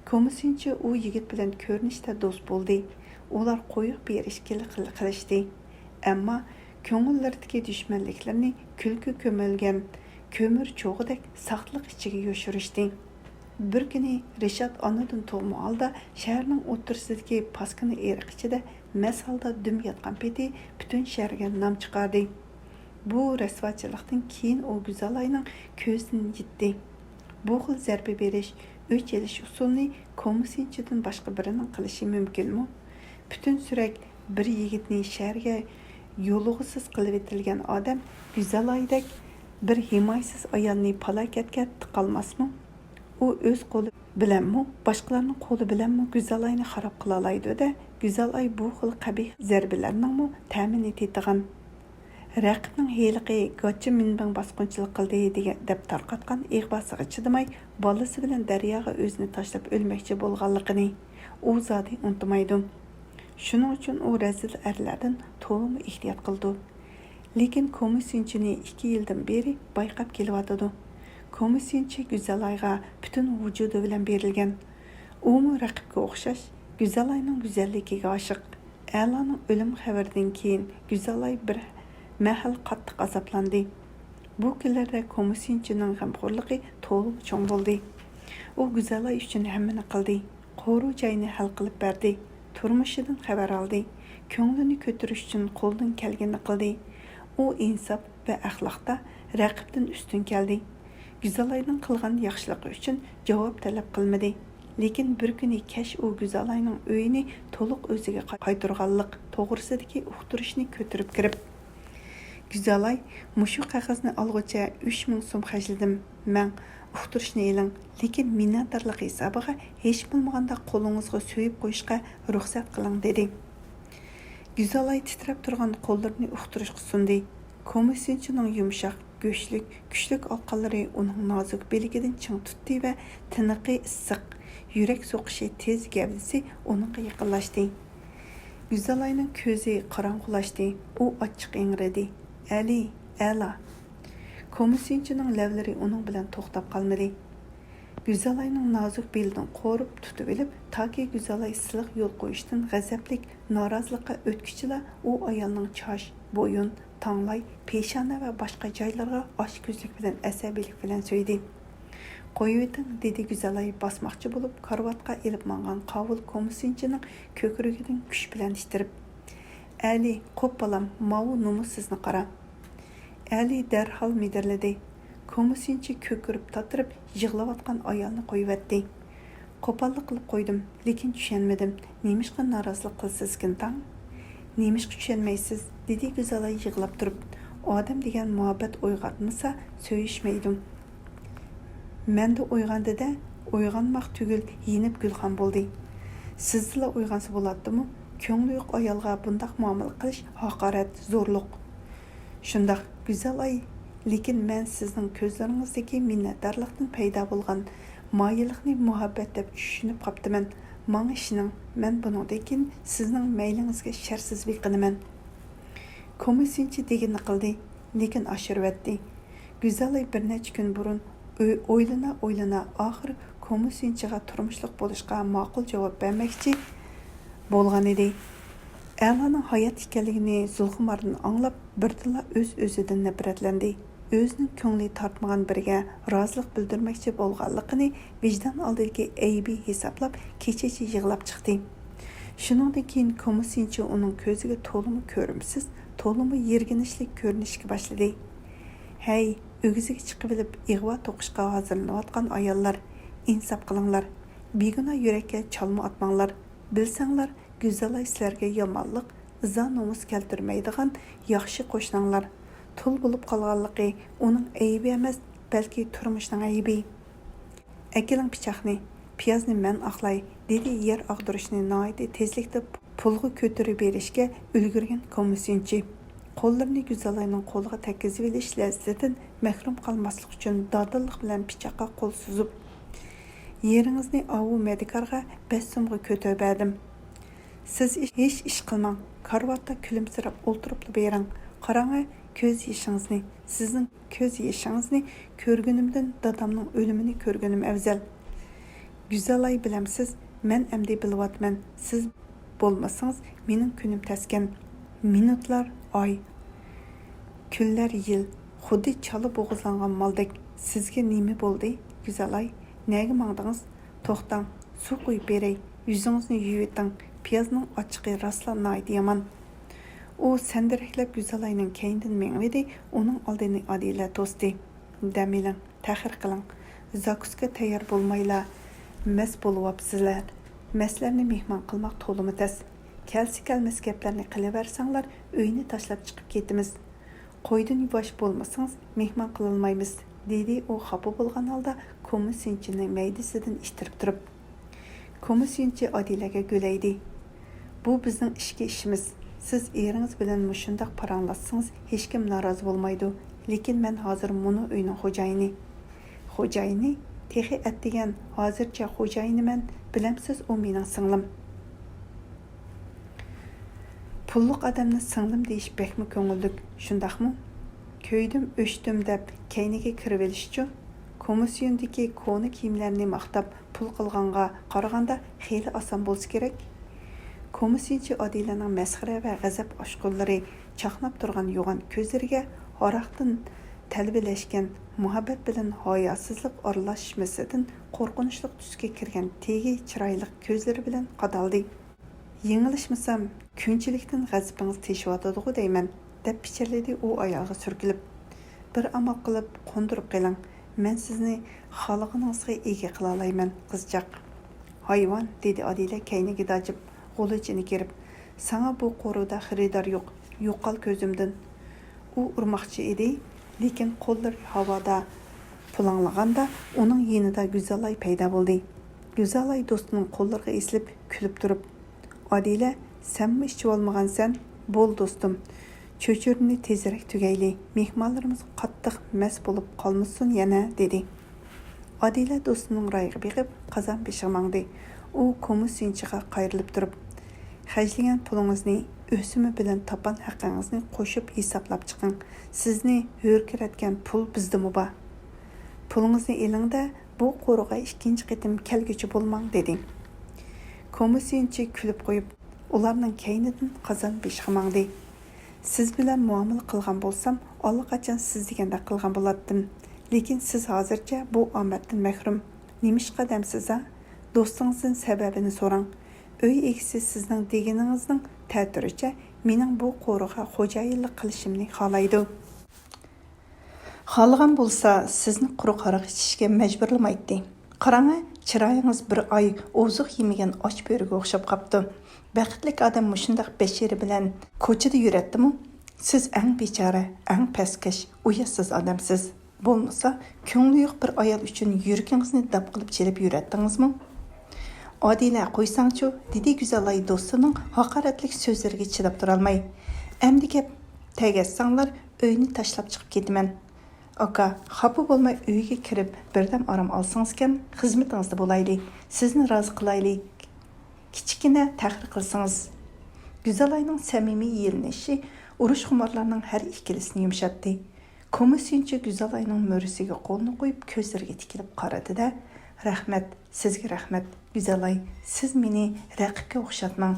كوممۇنىستىنچى ئۇ يىگىت بىلەن كۆرۈنۈشتە دوست بولدى. ئۇلار قويۇق بېرىشكىلى قىل-، قىلىشتى. ئەمما كۆڭۈللىرىدىكى دۈشمەنلىكلىرىنى كۈلكە كۆمۈلگەن كۆمۈر چوغىدەك ساختىلىق ئىچىگە يوشۇرۇشتى. بىر كۈنى رىشات ئانىدىن تۇغما ھالدا شەھەرنىڭ ئوتتۇرىسىدىكى پاسكىنا ئېرىق ئىچىدە مەست ھالدا دۈم ياتقان پېتى پۈتۈن شەھەرگە نام چىقاردى. بۇ رەسۋاچىلىقتىن كېيىن ئۇ گۈزەلاينىڭ كۆزىدىن يىتتى. بۇ خىل زەربە بېرىش، ئۆچ ئېلىش ئۇسۇلىنى كومىسسىيچىدىن باشقا بىرىنىڭ قىلىشى مۇمكىنمۇ؟ پۈتۈن سۈرەك بىر يىگىتنى شەھەرگە يولۇغۇسىز قىلىۋېتىلگەن ئادەم گۈزەلايدەك بىر ھىمايىسىز ئايالنى پالاكەتكە تىقالماسمۇ؟ ئۇ ئۆز قولى بىلەنمۇ، باشقىلارنىڭ قولى بىلەنمۇ گۈزەلاينى خاراب قىلالايدۇ-دە، گۈزەلاي بۇ خىل قەبىھ زەربىلەرنىڭمۇ تەمىنى تېتىغان. رەقىبنىڭ ھېلىقى گاچا مىنبىڭ باسقۇنچىلىق قىلدى دېگەن دەپ تارقاتقان ئىغۋاسىغا چىدىماي، بالىسى بىلەن دەرياغا ئۆزىنى تاشلاپ ئۆلمەكچى بولغانلىقىنى ئۇ زادى ئۇنتۇمايدۇ. شۇنىڭ ئۈچۈن ئۇ رەزىل ئەرلەردىن تولىمۇ ئېھتىيات قىلىدۇ. لېكىن كومىسسىيچىنى ئىككى يىلدىن بېرى بايقاپ كېلىۋاتىدۇ. كومىسسىيچى گۈزەلايغا پۈتۈن ۋۇجۇدى بىلەن بېرىلگەن. ئۇمۇ رەقىبكە ئوخشاش گۈزەلاينىڭ گۈزەللىكىگە ئاشىق. ئەلانىڭ ئۆلۈم خەۋىرىدىن كېيىن گۈزەلاي بىر مەھەل قاتتىق ئازابلاندى. بۇ كۈنلەردە كومىسسىيچىنىڭ غەمخورلۇقى تولىمۇ چوڭ بولدى. ئۇ گۈزەلاي ئۈچۈن ھەممىنى قىلدى. قورۇ جاينى ھەل قىلىپ بەردى. تۇرمۇشىدىن خەۋەر ئالدى. كۆڭلىنى كۆتۈرۈش ئۈچۈن قولىدىن كەلگىنىنى قىلدى. ئۇ ئىنساپ ۋە ئەخلاقتا رەقىبتىن ئۈستۈن كەلدى. گۈزەلاينىڭ قىلغان ياخشىلىقى ئۈچۈن جاۋاب تەلەپ قىلمىدى. لېكىن بىر كۈنى كەچ ئۇ گۈزەلاينىڭ ئۆيىنى تولۇق ئۆزىگە قايتۇرغانلىق توغرىسىدىكى ئۇقتۇرۇشنى كۆتۈرۈپ كىرىپ، گۈزەلاي، مۇشۇ قەغەزنى ئالغۇچە ئۈچ مىڭ سوم خەجلىدىم. مەن ئۇقتۇرۇشنى ئېلىڭ، لېكىن مىننەتدارلىق ھېسابىغا ھېچ بولمىغاندا قولىڭىزغا سۆيۈپ قويۇشقا رۇخسەت قىلىڭ، دېدى. گۈزەلاي تىترەپ تۇرغان قوللىرىنى ئۇقتۇرۇشقا سۇندى. كومىسسىيچىنىڭ يۇمشاق، گۆشلۈك، كۈچلۈك ئالىقانلىرى ئۇنىڭ نازۇك بىلىكىدىن چىڭ تۇتتى ۋە تىنىقى ئىسسىق، يۈرەك سوقۇشى تېز گەۋدىسى ئۇنىڭغا يېقىنلاشتى. گۈزەلاينىڭ كۆزى قاراڭغۇلاشتى. ئۇ ئاچچىق ئىڭرىدى. ئەلى، ئەلا! كومىسسىيچىنىڭ لەۋلىرى ئۇنىڭ بىلەن توختاپ قالمىدى. گۈزەلاينىڭ نازۇك بېلىدىن قورۇپ تۇتۇۋېلىپ، تاكى گۈزەلاي سىلىق يول قويۇشتىن غەزەپلىك نارازىلىققا ئۆتكۈچىلا ئۇ ئايالنىڭ چاچ، بويۇن، تاڭلاي، پېشانە ۋە باشقا جايلىرىغا ئاچكۆزلۈك بىلەن ئەسەبىيلىك بىلەن سۆيدى. قويۇۋېتىڭ، دېدى گۈزەلاي باسماقچى بولۇپ، كارىۋاتقا ئېلىپ ماڭغان قاۋۇل كومىسسىيچىنىڭ كۆكرىكىدىن كۈچ بىلەن ئىتتىرىپ. ئەلى، قوپ بالام، ماۋۇ نومۇسسىزنى قارا! ئەلى دەرھال مىدىرلىدى. كومىسسىيچى كۆكىرىپ تاتىرىپ يىغلاۋاتقان ئايالنى قويۇۋەتتى. قوپاللىق قىلىپ قويدۇم، لېكىن چۈشەنمىدىم. نېمىشقا نارازىلىق قىلىسىزكىن تاڭ؟ نېمىشقا چۈشەنمەيسىز؟ دېدى گۈزەلاي يىغلاپ تۇرۇپ. ئادەم دېگەن مۇھەببەت ئويغاتمىسا سۆيۈشمەيدۇ. مەندە ئويغاندى-دە، ئويغانماق تۈگۈل يېنىپ گۈلخان بولدى. سىزدىلا ئويغانسا بولاتتىمۇ؟ كۆڭلى يوق ئايالغا بۇنداق مۇئامىلە قىلىش ھاقارەت، زورلۇق. شۇنداق، گۈزەل ئاي، لېكىن مەن سىزنىڭ كۆزلىرىڭىزدىكى مىننەتدارلىقتىن پەيدا بولغان مايىللىقنى مۇھەببەت دەپ چۈشىنىپ قاپتىمەن. ماڭا ئىشىنىڭ، مەن بۇنىڭدىن كېيىن سىزنىڭ مەيلىڭىزگە شەرتسىز بېقىنىمەن. كومىسسىيچى دېگىنىنى قىلدى، لېكىن ئاشۇرۇۋەتتى. گۈزەل ئاي بىر نەچچە كۈن بۇرۇن ئوي-، ئويلىنا-ئويلىنا ئاخىر كومىسسىيچىغا تۇرمۇشلۇق بولۇشقا ماقۇل جاۋاب بەرمەكچى بولغانىدى. ئەلانىڭ ھايات ئىكەنلىكىنى زۇلخۇماردىن ئاڭلاپ، بىردىنلا ئۆز-ئۆزىدىن نەپرەتلەندى. ئۆزىنىڭ كۆڭلى تارتمىغان بىرىگە رازىلىق بىلدۈرمەكچى بولغانلىقىنى ۋىجدان ئالدىدىكى ئەيىبى ھېسابلاپ، كېچىچە يىغلاپ چىقتى. شۇنىڭدىن كېيىن كومىسسىيچى ئۇنىڭ كۆزىگە تولىمۇ كۆرۈمسىز، تولىمۇ يىرگىنچلىك كۆرۈنۈشكە باشلىدى. ھەي، ئۆگزىگە چىقىۋېلىپ ئىغۋا توقۇشقا ھازىرلىنىۋاتقان ئاياللار، ئىنساپ قىلىڭلار! بىگۇناھ يۈرەككە چالما ئاتماڭلار! بىلسەڭلار، گۈزەل ئاي سىلەرگە يامانلىق، ئىزا-نومۇس كەلتۈرمەيدىغان ياخشى قوشناڭلار. تۇل بولۇپ قالغانلىقى ئۇنىڭ ئەيىبى ئەمەس، بەلكى تۇرمۇشنىڭ ئەيىبى. ئەكېلىڭ پىچاقنى، پىيازنى مەن ئاقلاي، دېدى يەر ئاغدۇرۇشنى ناھايىتى تېزلىكتە پۇلغا كۆتۈرۈۋېرىشكە ئۈلگۈرگەن كومىسسىيچى. قوللىرىنى گۈزەلاينىڭ قولىغا تەگكۈزۈۋېلىش لەززىتىدىن مەھرۇم قالماسلىق ئۈچۈن دادىللىق بىلەن پىچاققا قول سوزۇپ، يېرىڭىزنى ئاۋۇ مەدىكارغا بەش سومغا كۆتۈرۈۋەردىم. سىز ئىش-، ھېچ ئىش قىلماڭ، كارىۋاتتا كۈلۈمسىرەپ ئولتۇرۇپلا بېرىڭ. قاراڭە، كۆز يېشىڭىزنى، سىزنىڭ كۆز يېشىڭىزنى كۆرگىنىمدىن دادامنىڭ ئۆلۈمىنى كۆرگىنىم ئەۋزەل. گۈزەلاي، بىلەمسىز، مەن ئەمدى بىلىۋاتىمەن، سىز بولمىسىڭىز مېنىڭ كۈنۈم تەسكەن. مىنۇتلار، ئاي، كۈنلەر، يىل خۇددى چالا بوغۇزلانغان مالدەك. سىزگە نېمە بولدى، گۈزەلاي؟ نەگە ماڭدىڭىز؟ توختاڭ، سۇ قۇيۇپ بېرەي، يۈزىڭىزنى يۇيۇۋېتىڭ، پىيازنىڭ ئاچچىقى راستلا ناھايىتى يامان. ئۇ سەندىرەكلەپ گۈزەلاينىڭ كەينىدىن مېڭىۋىدى، ئۇنىڭ ئالدىنى ئادىلە توستى. دەم ئېلىڭ، تەخىر قىلىڭ. زاكۇسكا تەييار بولمايلا مەست بولۇۋاپسىلەر. مەستلەرنى مېھمان قىلماق تولىمۇ تەس. كەلسە-كەلمەس گەپلەرنى قىلىۋەرسەڭلار، ئۆينى تاشلاپ چىقىپ كېتىمىز. قويدىن يۇۋاش بولمىسىڭىز، مېھمان قىلالمايمىز، دېدى ئۇ خاپا بولغان ھالدا كومىسىيونچىنى مەيدىسىدىن ئىتتىرىپ تۇرۇپ. كومىسىيونچى ئادىلەگە گۆلەيدى. بۇ بىزنىڭ ئىچكى ئىشىمىز. سىز ئېرىڭىز بىلەن مۇشۇنداق پاراڭلاشسىڭىز، ھېچكىم نارازى بولمايدۇ. لېكىن مەن ھازىر مۇنۇ ئۆينىڭ خوجايىنى. خوجايىنى؟ تېخى ئەتىگەن، ھازىرچە خوجايىنىمەن، بىلەمسىز، ئۇ مېنىڭ سىڭلىم. پۇللۇق ئادەمنى سىڭلىم دېيىش بەكمۇ كۆڭۈللۈك، شۇنداقمۇ؟ كۆيدۈم، ئۆچتۈم دەپ كەينىگە كىرىۋېلىشچۇ؟ كومىسسىيوندىكى كونا كىيىملەرنى ماختاپ پۇل قىلغانغا قارىغاندا خېلى ئاسان بولسا كېرەك. كومىسسىيونچى ئادىلەنىڭ مەسخىرە ۋە غەزەپ ئاچقۇنلىرى چاقناپ تۇرغان يوغان كۆزلىرىگە ھاراقتىن تەلۋىلەشكەن مۇھەببەت بىلەن ھاياسىزلىق ئارىلاشمىسىدىن قورقۇنچلۇق تۈسكە كىرگەن تېگى چىرايلىق كۆزلىرى بىلەن قادالدى. يېڭىلىشمىسام، كۈنچىلىكتىن غەزىپىڭىز تېشىۋاتىدىغۇ دەيمەن، دەپ پىچىرلىدى ئۇ ئايالغا سۈركىلىپ. بىر ئامال قىلىپ قوندۇرۇپ قېلىڭ، مەن سىزنى خالىغىنىڭىزغا ئىگە قىلالايمەن، قىزچاق. ھايۋان، دېدى ئادىلە كەينىگە داجىپ، غۇلىچىنى كېرىپ. ساڭا بۇ قورۇدا خېرىدار يوق، يوقال كۆزۈمدىن. ئۇ ئۇرماقچى ئىدى، لېكىن قوللىرى ھاۋادا پۇلاڭلىغاندا ئۇنىڭ يېنىدا گۈزەلاي پەيدا بولدى. گۈزەلاي دوستىنىڭ قوللىرىغا ئېسىلىپ كۈلۈپ تۇرۇپ، ئادىلە، سەنمۇ ئىچىۋالمىغانسەن؟ بول، دوستۇم. چۆچۈرىنى تېزرەك تۈگەيلى، مېھمانلىرىمىز قاتتىق مەست بولۇپ قالمىسۇن يەنە، دېدى. ئادىلە دوستىنىڭ رايىغا بېقىپ، قازان بېشىغا ماڭدى. ئۇ كومىسسىيونچىغا قايرىلىپ تۇرۇپ، خەجلىگەن پۇلىڭىزنى، ئۆسۈمى بىلەن تاپان ھەققىڭىزنى قوشۇپ ھېسابلاپ چىقىڭ. سىزنى ھۆركىرەتكەن پۇل بىزدىمۇ بار. پۇلىڭىزنى ئېلىڭ-دە، بۇ قورۇغا ئىككىنچى قېتىم كەلگۈچى بولماڭ، دېدى. كومىسسىيونچى كۈلۈپ قويۇپ، ئۇلارنىڭ كەينىدىن قازان بېشىغا ماڭدى. سىز بىلەن مۇئامىلە قىلغان بولسام، ئاللىقاچان سىز دېگەندەك قىلغان بولاتتىم. لېكىن سىز ھازىرچە بۇ ئامەتتىن مەھرۇم. نېمىشقا دەمسىز ھە؟ دوستىڭىزدىن سەۋەبىنى سوراڭ. ئۆي ئىگىسى سىزنىڭ دېگىنىڭىزنىڭ تەتۈرىچە مېنىڭ بۇ قورۇغا خوجايىنلىق قىلىشىمنى خالايدۇ. خالىغان بولسا سىزنى قۇرۇق ھاراق ئىچىشكە مەجبۇرلىمايتتى. قاراڭە، چىرايىڭىز بىر ئاي ئوزۇق يېمىگەن ئاچ بۆرىگە ئوخشاپ قاپتۇ. بەختلىك ئادەم مۇشۇنداق بەشىرە بىلەن كوچىدا يۈرەتتىمۇ؟ سىز ئەڭ بىچارە، ئەڭ پەسكەش، ئۇياتسىز ئادەمسىز. بولمىسا، كۆڭلى يوق بىر ئايال ئۈچۈن يۈرىكىڭىزنى داپ قىلىپ چېلىپ يۈرەتتىڭىزمۇ؟ ئادىلە، قويساڭچۇ، دېدى گۈزەلاي دوستىنىڭ ھاقارەتلىك سۆزلىرىگە چىداپ تۇرالماي. ئەمدى گەپ تەگەتسەڭلار، ئۆينى تاشلاپ چىقىپ كېتىمەن. ئاكا، خاپا بولماي ئۆيگە كىرىپ بىردەم ئارام ئالسىڭىزكەن، خىزمىتىڭىزدە بولايلى، سىزنى رازى قىلايلى. كىچىككىنە تەخىر قىلسىڭىز. گۈزەلاينىڭ سەمىمىي يېلىنىشى ئۇرۇشخۇمارلارنىڭ ھەر ئىككىلىسىنى يۇمشاتتى. كومىسسىيونچى گۈزەلاينىڭ مۈرىسىگە قولىنى قويۇپ، كۆزلىرىگە تىكىلىپ قارىدى-دە، رەھمەت، سىزگە رەھمەت، گۈزەلاي، سىز مېنى رەقىبكە ئوخشاتماڭ.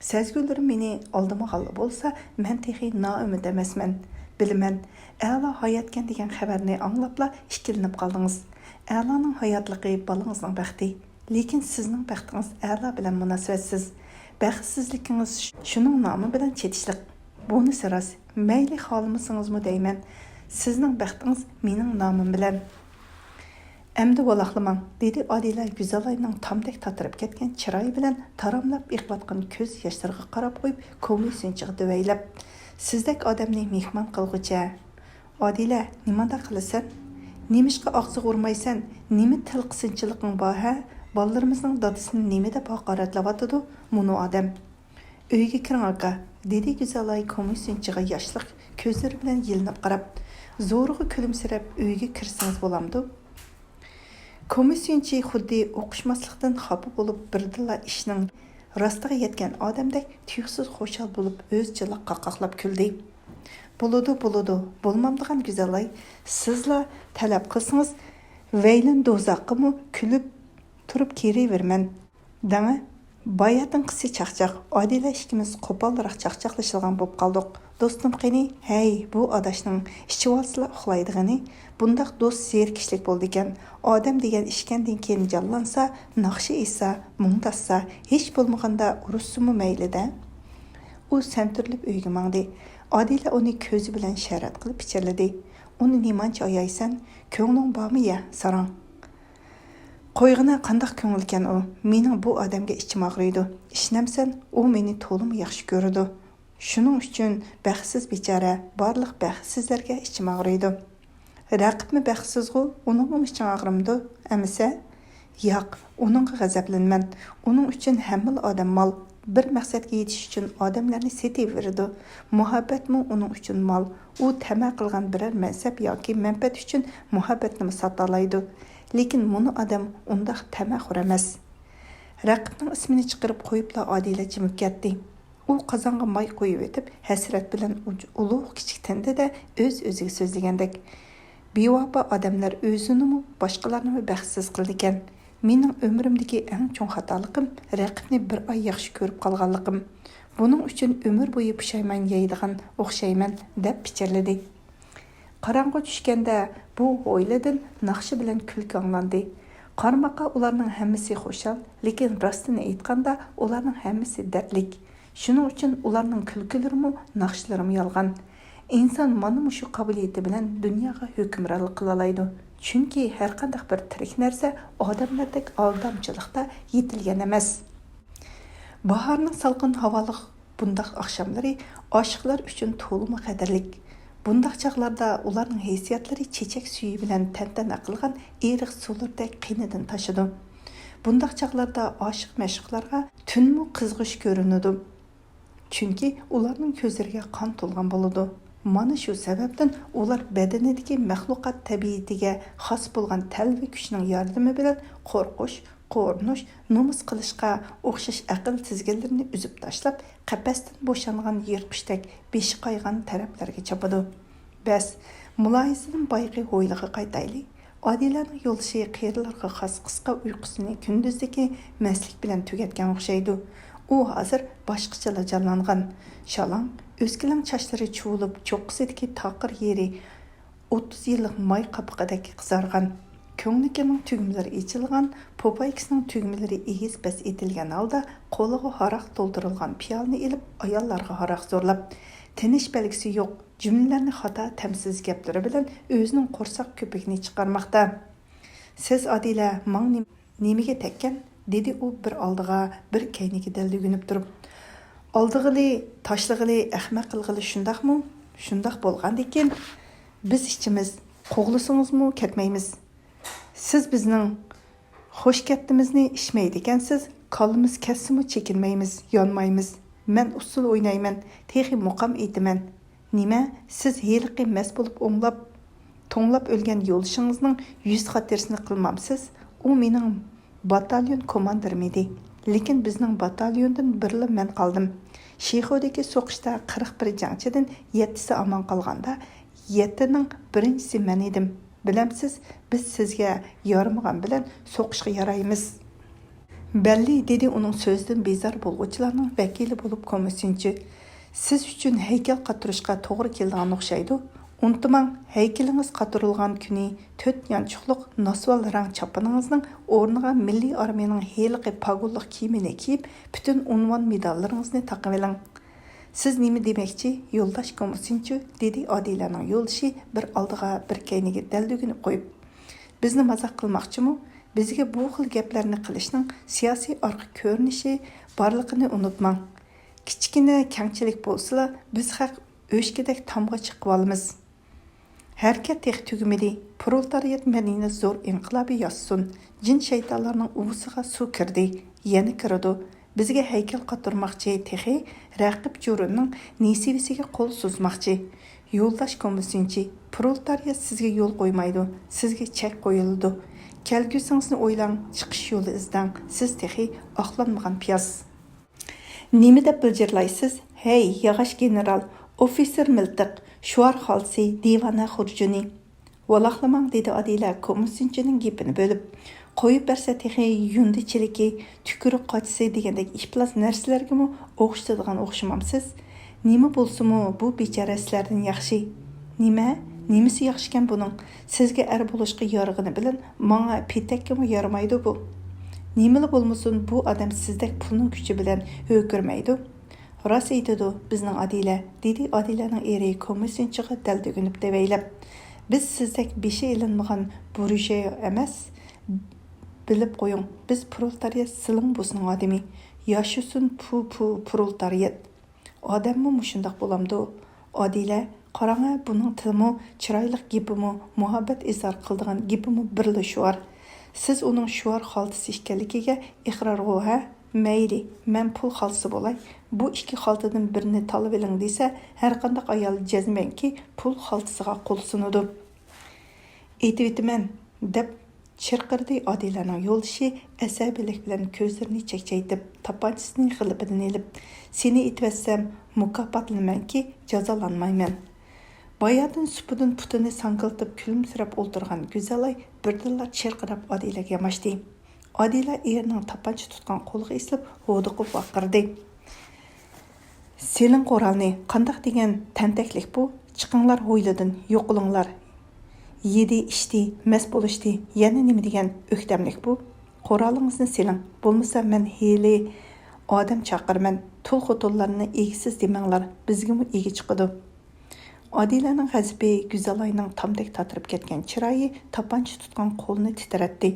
سەزگۈلىرىم مېنى ئالدىمىغانلا بولسا، مەن تېخى نائۈمىد ئەمەسمەن. بىلىمەن، ئەلا ھاياتكەن دېگەن خەۋەرنى ئاڭلاپلا ئىككىلىنىپ قالدىڭىز. ئەلانىڭ ھاياتلىقى بالىڭىزنىڭ بەختى. لېكىن سىزنىڭ بەختىڭىز ئەلا بىلەن مۇناسىۋەتسىز. بەختسىزلىكىڭىز شۇنىڭ نامى بىلەن چېتىشلىق. بۇنىسى راست، مەيلى خالىمىسىڭىزمۇ دەيمەن، سىزنىڭ بەختىڭىز مېنىڭ نامىم بىلەن. ئەمدى ۋالاقلىماڭ، دېدى ئادىلە گۈزەلاينىڭ تامدەك تاتىرىپ كەتكەن چىرايى بىلەن تاراملاپ ئېقىۋاتقان كۆز ياشلىرىغا قاراپ قويۇپ، كومىسسىيونچىغا دۆۋەيلەپ، سىزدەك ئادەمنى مېھمان قىلغۇچە. ئادىلە، نېمانداق قىلىسەن؟ نېمىشقا ئاغزىغا ئۇرمايسەن؟ نېمە تىل قىسىنچىلىقىڭ بار ھە؟ بالىلىرىمىزنىڭ دادىسىنى نېمە دەپ ھاقارەتلەۋاتىدۇ مۇنۇ ئادەم؟ ئۆيگە كىرىڭ ئاكا، دېدى گۈزەلاي كومىسسىيونچىغا ياشلىق كۆزلىرى بىلەن يېلىنىپ قاراپ. زورىغا كۈلۈمسىرەپ، ئۆيگە كىرسىڭىز بولامدۇ؟ كومىسسىيونچى خۇددى ئۇقۇشماسلىقتىن خاپا بولۇپ، بىردىنلا ئىشنىڭ راستىغا يەتكەن ئادەمدەك تۇيۇقسىز خۇشال بولۇپ، ئۆزىچىلا قاقاقلاپ كۈلدى. بولىدۇ، بولىدۇ، بولمامدىغان گۈزەلاي، سىزلا تەلەپ قىلسىڭىز، ۋەيلىن دوزاخقىمۇ كۈلۈپ تۇرۇپ كىرىۋېرىمەن. دەڭە، باياتىنقىسى چاقچاق، ئادىلە ئىككىمىز قوپالراق چاقچاقلىشىدىغان بولۇپ قالدۇق. دوستۇم قېنى؟ ھەي، بۇ ئاداشنىڭ ئىچىۋالسىلا ئۇخلايدىغىنى. بۇنداق دوست زېرىكىشلىك بولىدىكەن. ئادەم دېگەن ئىچكەندىن كېيىن جانلانسا، ناخشا ئېيتسا، مۇڭداشسا، ھېچ بولمىغاندا ئۇرۇشسىمۇ مەيلى-دە. ئۇ سەنتۈرۈلۈپ ئۆيىگە ماڭدى. ئادىلە ئۇنى كۆزى بىلەن ئىشارەت قىلىپ پىچىرلىدى. ئۇنى نېمانچە ئايايسەن؟ كۆڭلۈڭ بارمۇ يە، ساراڭ؟ قويغىنا، قانداق كۆڭۈلكەن ئۇ؟ مېنىڭ بۇ ئادەمگە ئىچىم ئاغرىيدۇ. ئىشىنەمسەن، ئۇ مېنى تولىمۇ ياخشى كۆرىدۇ. شۇنىڭ ئۈچۈن بەختسىز بىچارە، بارلىق بەختسىزلەرگە ئىچىم ئاغرىيدۇ. رەقىبمۇ بەختسىزغۇ، ئۇنىڭمۇ ئىچىڭ ئاغرىمدۇ ئەمىسە؟ ياق، ئۇنىڭغا غەزەپلىنىمەن. ئۇنىڭ ئۈچۈن ھەممىلا ئادەم مال. بىر مەقسەتكە يېتىش ئۈچۈن ئادەملەرنى سېتىۋېرىدۇ. مۇھەببەتمۇ ئۇنىڭ ئۈچۈن مال. ئۇ تەمە قىلغان بىرەر مەنسەپ ياكى مەنپەئەت ئۈچۈن مۇھەببەتنىمۇ ساتالايدۇ. لېكىن مۇنۇ ئادەم ئۇنداق تەمەخور ئەمەس. رەقىبنىڭ ئىسمىنى چىقىرىپ قويۇپلا ئادىلە جىمىپ كەتتى. ئۇ قازانغا ماي قۇيۇۋېتىپ، ھەسرەت بىلەن ئۇج-، ئۇلۇغ كىچىك تىندى-دە، ئۆز-ئۆزىگە سۆزلىگەندەك، بىۋاپا ئادەملەر ئۆزىنىمۇ، باشقىلارنىمۇ بەختسىز قىلىدىكەن. مېنىڭ ئۆمرۈمدىكى ئەڭ چوڭ خاتالىقىم رەقىبنى بىر ئاي ياخشى كۆرۈپ قالغانلىقىم. بۇنىڭ ئۈچۈن ئۆمۈر بويى پۇشايمان يەيدىغان ئوخشايمەن، دەپ پىچىرلىدى. قاراڭغۇ چۈشكەندە بۇ ھويلىدىن ناخشا بىلەن كۈلكە ئاڭلاندى. قارىماققا ئۇلارنىڭ ھەممىسى خۇشال، لېكىن راستىنى ئېيتقاندا، ئۇلارنىڭ ھەممىسى دەردلىك. شۇنىڭ ئۈچۈن ئۇلارنىڭ كۈلكىلىرىمۇ، ناخشىلىرىمۇ يالغان. ئىنسان مانا مۇشۇ قابىلىيىتى بىلەن دۇنياغا ھۆكۈمرانلىق قىلالايدۇ. چۈنكى ھەرقانداق بىر تىرىك نەرسە ئادەملەردەك ئالدامچىلىقتا يېتىلگەن ئەمەس. باھارنىڭ سالقىن ھاۋالىق بۇنداق ئاخشاملىرى ئاشىقلار ئۈچۈن تولىمۇ قەدىرلىك. بۇنداق چاغلاردا ئۇلارنىڭ ھېسسىياتلىرى چېچەك سۈيى بىلەن تەنتەنە قىلغان ئېرىق سۇلىرىدەك قېنىدىن تاشىدۇ. بۇنداق چاغلاردا ئاشىق مەشۇقلارغا تۈنمۇ قىزغۇچ كۆرۈنىدۇ. چۈنكى ئۇلارنىڭ كۆزلىرىگە قان تولغان بولىدۇ. مانا شۇ سەۋەبتىن ئۇلار بەدىنىدىكى مەخلۇقات تەبىئىتىگە خاس بولغان تەلۋە كۈچنىڭ ياردىمى بىلەن قورقۇش، قورۇنۇش، نومۇس قىلىشقا ئوخشاش ئەقىل تىزگىنلىرىنى ئۈزۈپ تاشلاپ، قەپەستىن بوشانغان يىرتقۇچتەك بېشى قايغان تەرەپلەرگە چاپىدۇ. بەس، مۇلاھىزىدىن بايىقى ھويلىغا قايتايلى. ئادىلەنىڭ يولدىشى قېرىلارغا خاس قىسقا ئۇيقۇسىنى كۈندۈزدىكى مەستلىك بىلەن تۈگەتكەن ئوخشايدۇ. ئۇ ھازىر باشقىچىلا جانلانغان. شالاڭ، ئۆسكىلەڭ چاچلىرى چۇۋۇلۇپ، چوققىسىدىكى تاقىر يېرى ئوتتۇز يىللىق ماي قاپىقىدەك قىزارغان. كۆڭلىكىنىڭ تۈگمىلىرى ئېچىلغان، پوپايكىسىنىڭ تۈگمىلىرى ئېگىز-پەس ئېتىلگەن ھالدا قولىغا ھاراق تولدۇرۇلغان پىيالىنى ئېلىپ، ئاياللارغا ھاراق زورلاپ، تىنىش بەلگىسى يوق جۈملىلەرنى خاتا، تەمسىز گەپلىرى بىلەن ئۆزىنىڭ قورساق كۆپۈكىنى چىقارماقتا. سىز، ئادىلە، ماڭ نېم-، نېمىگە تەگكەن؟ دېدى ئۇ بىر ئالدىغا، بىر كەينىگە دەلدۈگۈنۈپ تۇرۇپ. ئالدىغىلى، تاشلىغىلى، ئەخمەق قىلغىلى شۇنداقمۇ؟ شۇنداق بولغاندىكىن، بىز ئىچىمىز، قوغلىسىڭىزمۇ كەتمەيمىز. سىز بىزنىڭ خوش كەتتىمىزنى ئىچمەيدىكەنسىز، كاللىمىز كەتسىمۇ چېكىنمەيمىز، يانمايمىز. مەن ئۇسسۇل ئوينايمەن، تېخى مۇقام ئېيتىمەن. نېمە، سىز ھېلىقى مەست بولۇپ ئوڭلاپ، توڭلاپ ئۆلگەن يولدىشىڭىزنىڭ يۈز خاتىرىسىنى قىلمامسىز؟ ئۇ مېنىڭ باتاليون كوماندىرىم ئىدى. لېكىن بىزنىڭ باتاليوندىن بىرلا مەن قالدىم. شىخۇدىكى سوقۇشتا قىرىق بىر جەڭچىدىن يەتتىسى ئامان قالغاندا، يەتتىنىڭ بىرىنچىسى مەن ئىدىم. بىلەمسىز، بىز سىزگە يارىمىغان بىلەن سوقۇشقا يارايمىز. بەللى، دېدى ئۇنىڭ سۆزىدىن بىزار بولغۇچىلارنىڭ ۋەكىلى بولۇپ كومىسسىنچى. سىز ئۈچۈن ھەيكەل قاتۇرۇشقا توغرا كېلىدىغان ئوخشايدۇ. ئۇنتۇماڭ، ھەيكىلىڭىز قاتۇرۇلغان كۈنى تۆت يانچۇقلۇق ناسۋال رەڭ چاپىنىڭىزنىڭ ئورنىغا مىللىي ئارمىيەنىڭ ھېلىقى پاگونلۇق كىيىمىنى كىيىپ، پۈتۈن ئۇنۋان مېداللىرىڭىزنى تاقىۋېلىڭ. سىز نېمە دېمەكچى، يولداش كومىسسىنچى؟ دېدى ئادىلەنىڭ يولدىشى بىر ئالدىغا، بىر كەينىگە دەلدۈگۈنۈپ قويۇپ. بىزنى مازاق قىلماقچىمۇ؟ بىزگە بۇ خىل گەپلەرنى قىلىشنىڭ سىياسىي ئارقا كۆرۈنۈشى بارلىقىنى ئۇنتۇماڭ. كىچىككىنە كەڭچىلىك بولسىلا، بىز خەق ئۆچكىدەك تامغا چىقىۋالىمىز. ھەرىكەت تېخى تۈگىمىدى. پرولېتارىيات مەدەنىيەت زور ئىنقىلابى ياسىسۇن. جىن شەيتانلارنىڭ ئۇۋىسىغا سۇ كىردى، يەنە كىرىدۇ. بىزگە ھەيكەل قاتۇرماقچى، تېخى رەقىب جۇرۇننىڭ نېسىۋىسىگە قول سوزماقچى. يولداش كومىسسىنچى، پرولېتارىيات سىزگە يول قويمايدۇ، سىزگە چەك قويۇلىدۇ. كەلگۈسىڭىزنى ئويلاڭ، چىقىش يولى ئىزدەڭ، سىز تېخى ئاقلانمىغان پىياز. نېمە دەپ بىلجىرلايسىز؟ ھەي، ياغاچ گېنېرال، ئوفىتسېر مىلتىق، شوئار خالتىسى، دىۋانە خۇرجۇنى! ۋالاقلىماڭ، دېدى ئادىلە كومىسسىنچىنىڭ گېپىنى بۆلۈپ. قويۇپ بەرسە تېخى يۇندى چېلىكى، تۈكۈرۈك قاچىسى دېگەندەك ئىپلاس نەرسىلەرگىمۇ ئوخشىتىدىغان ئوخشىمامسىز؟ نېمە بولسىمۇ، بۇ بىچارە سىلەردىن ياخشى. نېمە؟ نېمىسى ياخشىكەن بۇنىڭ؟ سىزگە ئەر بولۇشقا يارىغىنى بىلەن ماڭا پېتەككىمۇ يارىمايدۇ بۇ. نېمىلا بولمىسۇن، بۇ ئادەم سىزدەك پۇلنىڭ كۈچى بىلەن ھۆركىرىمەيدۇ. راست ئېيتىدۇ بىزنىڭ ئادىلە، دېدى ئادىلەنىڭ ئېرى كومىسسىنچىغا دەلدۈگۈنۈپ دېۋەيلەپ. بىز سىزدەك بېشى ئېلىنمىغان بۇرژۇئىيە ئەمەس. بىلىپ قويۇڭ، بىز پرولېتارىيەت سىلىڭ بوسنىڭ ئادىمى. ياشىسۇن پۇ پۇ پرولېتارىيەت. ئادەممۇ مۇشۇنداق بولامدۇ؟ ئادىلە، قاراڭە، بۇنىڭ تىلىمۇ چىرايلىق، گېپىمۇ، مۇھەببەت ئىزھار قىلىدىغان گېپىمۇ بىرلا شوئار. سىز ئۇنىڭ شوئار خالتىسى ئىكەنلىكىگە ئىقرارغۇ، ھە؟ مەيلى، مەن پۇل خالتىسى بولاي. بۇ ئىككى خالتىدىن بىرىنى تاللىۋېلىڭ دېسە، ھەرقانداق ئايال جەزمەنكى پۇل خالتىسىغا قول سۇنىدۇ. ئېيتىۋېتىمەن، دەپ چىرقىرىدى ئادىلەنىڭ يولدىشى ئەسەبىيلىك بىلەن كۆزلىرىنى چەكچەيتىپ، تاپانچىسىنى غىلىپىدىن ئېلىپ، سېنى ئېتىۋەتسەم مۇكاپاتلىنىمەنكى، جازالانمايمەن. باياتىن سۇپىدىن پۇتىنى ساڭگىلىتىپ كۈلۈمسىرەپ ئولتۇرغان گۈزەلئاي بىردىنلا چىرقىراپ ئادىلەگە ياماشتى. ئادىلە ئېرىنىڭ تاپانچا تۇتقان قولىغا ئېسىلىپ ھودۇقۇپ ۋارقىرىدى. سېلىڭ قورالنى، قانداق دېگەن تەنتەكلىك بۇ؟ چىقىڭلار ھويلىدىن، يوقىلىڭلار. يېدى، ئىچتى، مەست بولۇشتى، يەنە نېمە دېگەن ئۆكتەملىك بۇ؟ قورالىڭىزنى سېلىڭ، بولمىسا مەن ھېلى ئادەم چاقىرىمەن، تۇل خوتۇنلارنى ئىگىسىز دېمەڭلار، بىزگىمۇ ئىگە چىقىدۇ. ئادىلەنىڭ غەزىپى، گۈزەلئاينىڭ تامدەك تاتىرىپ كەتكەن چىرايى تاپانچا تۇتقان قولىنى تىترەتتى.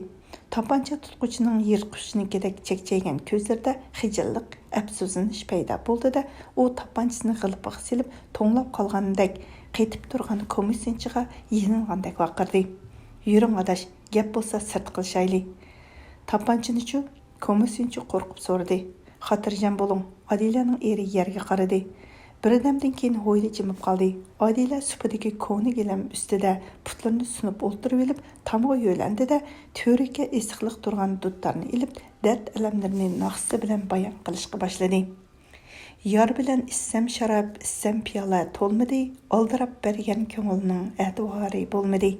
تاپانچا تۇتقۇچىنىڭ يىرتقۇچنىڭكىدەك چەكچەيگەن كۆزلىرىدە خىجىللىق، ئەپسۇسلىنىش پەيدا بولدى-دە، ئۇ تاپانچىسىنى غىلىپىغا سېلىپ، توڭلاپ قالغاندەك، قېتىپ تۇرغان كومىسسىيچىغا يېلىنغاندەك ۋارقىرىدى. يۈرۈڭ، ئاداش، گەپ بولسا سىرتتا قىلىشايلى. تاپانچىنىچۇ؟ كومىسسىيچى قورقۇپ سورىدى. خاتىرجەم بولۇڭ، ئادىلەنىڭ ئېرى يەرگە قارىدى. بىردەمدىن كېيىن ھويلا جىمىپ قالدى. ئادىلە سۇپىدىكى كونا گىلەم ئۈستىدە پۇتلىرىنى سۇنۇپ ئولتۇرۇۋېلىپ، تامغا يۆلەندى-دە، تۈۋرۈككە ئېسىقلىق تۇرغان دۇتارنى ئېلىپ، دەرد-ئەلەملىرىنى ناخشىسى بىلەن بايان قىلىشقا باشلىدى. يار بىلەن ئىچسەم شاراب، ئىچسەم پىيالە تولمىدى، ئالدىراپ بەرگەن كۆڭۈلنىڭ ئەتىۋارى بولمىدى.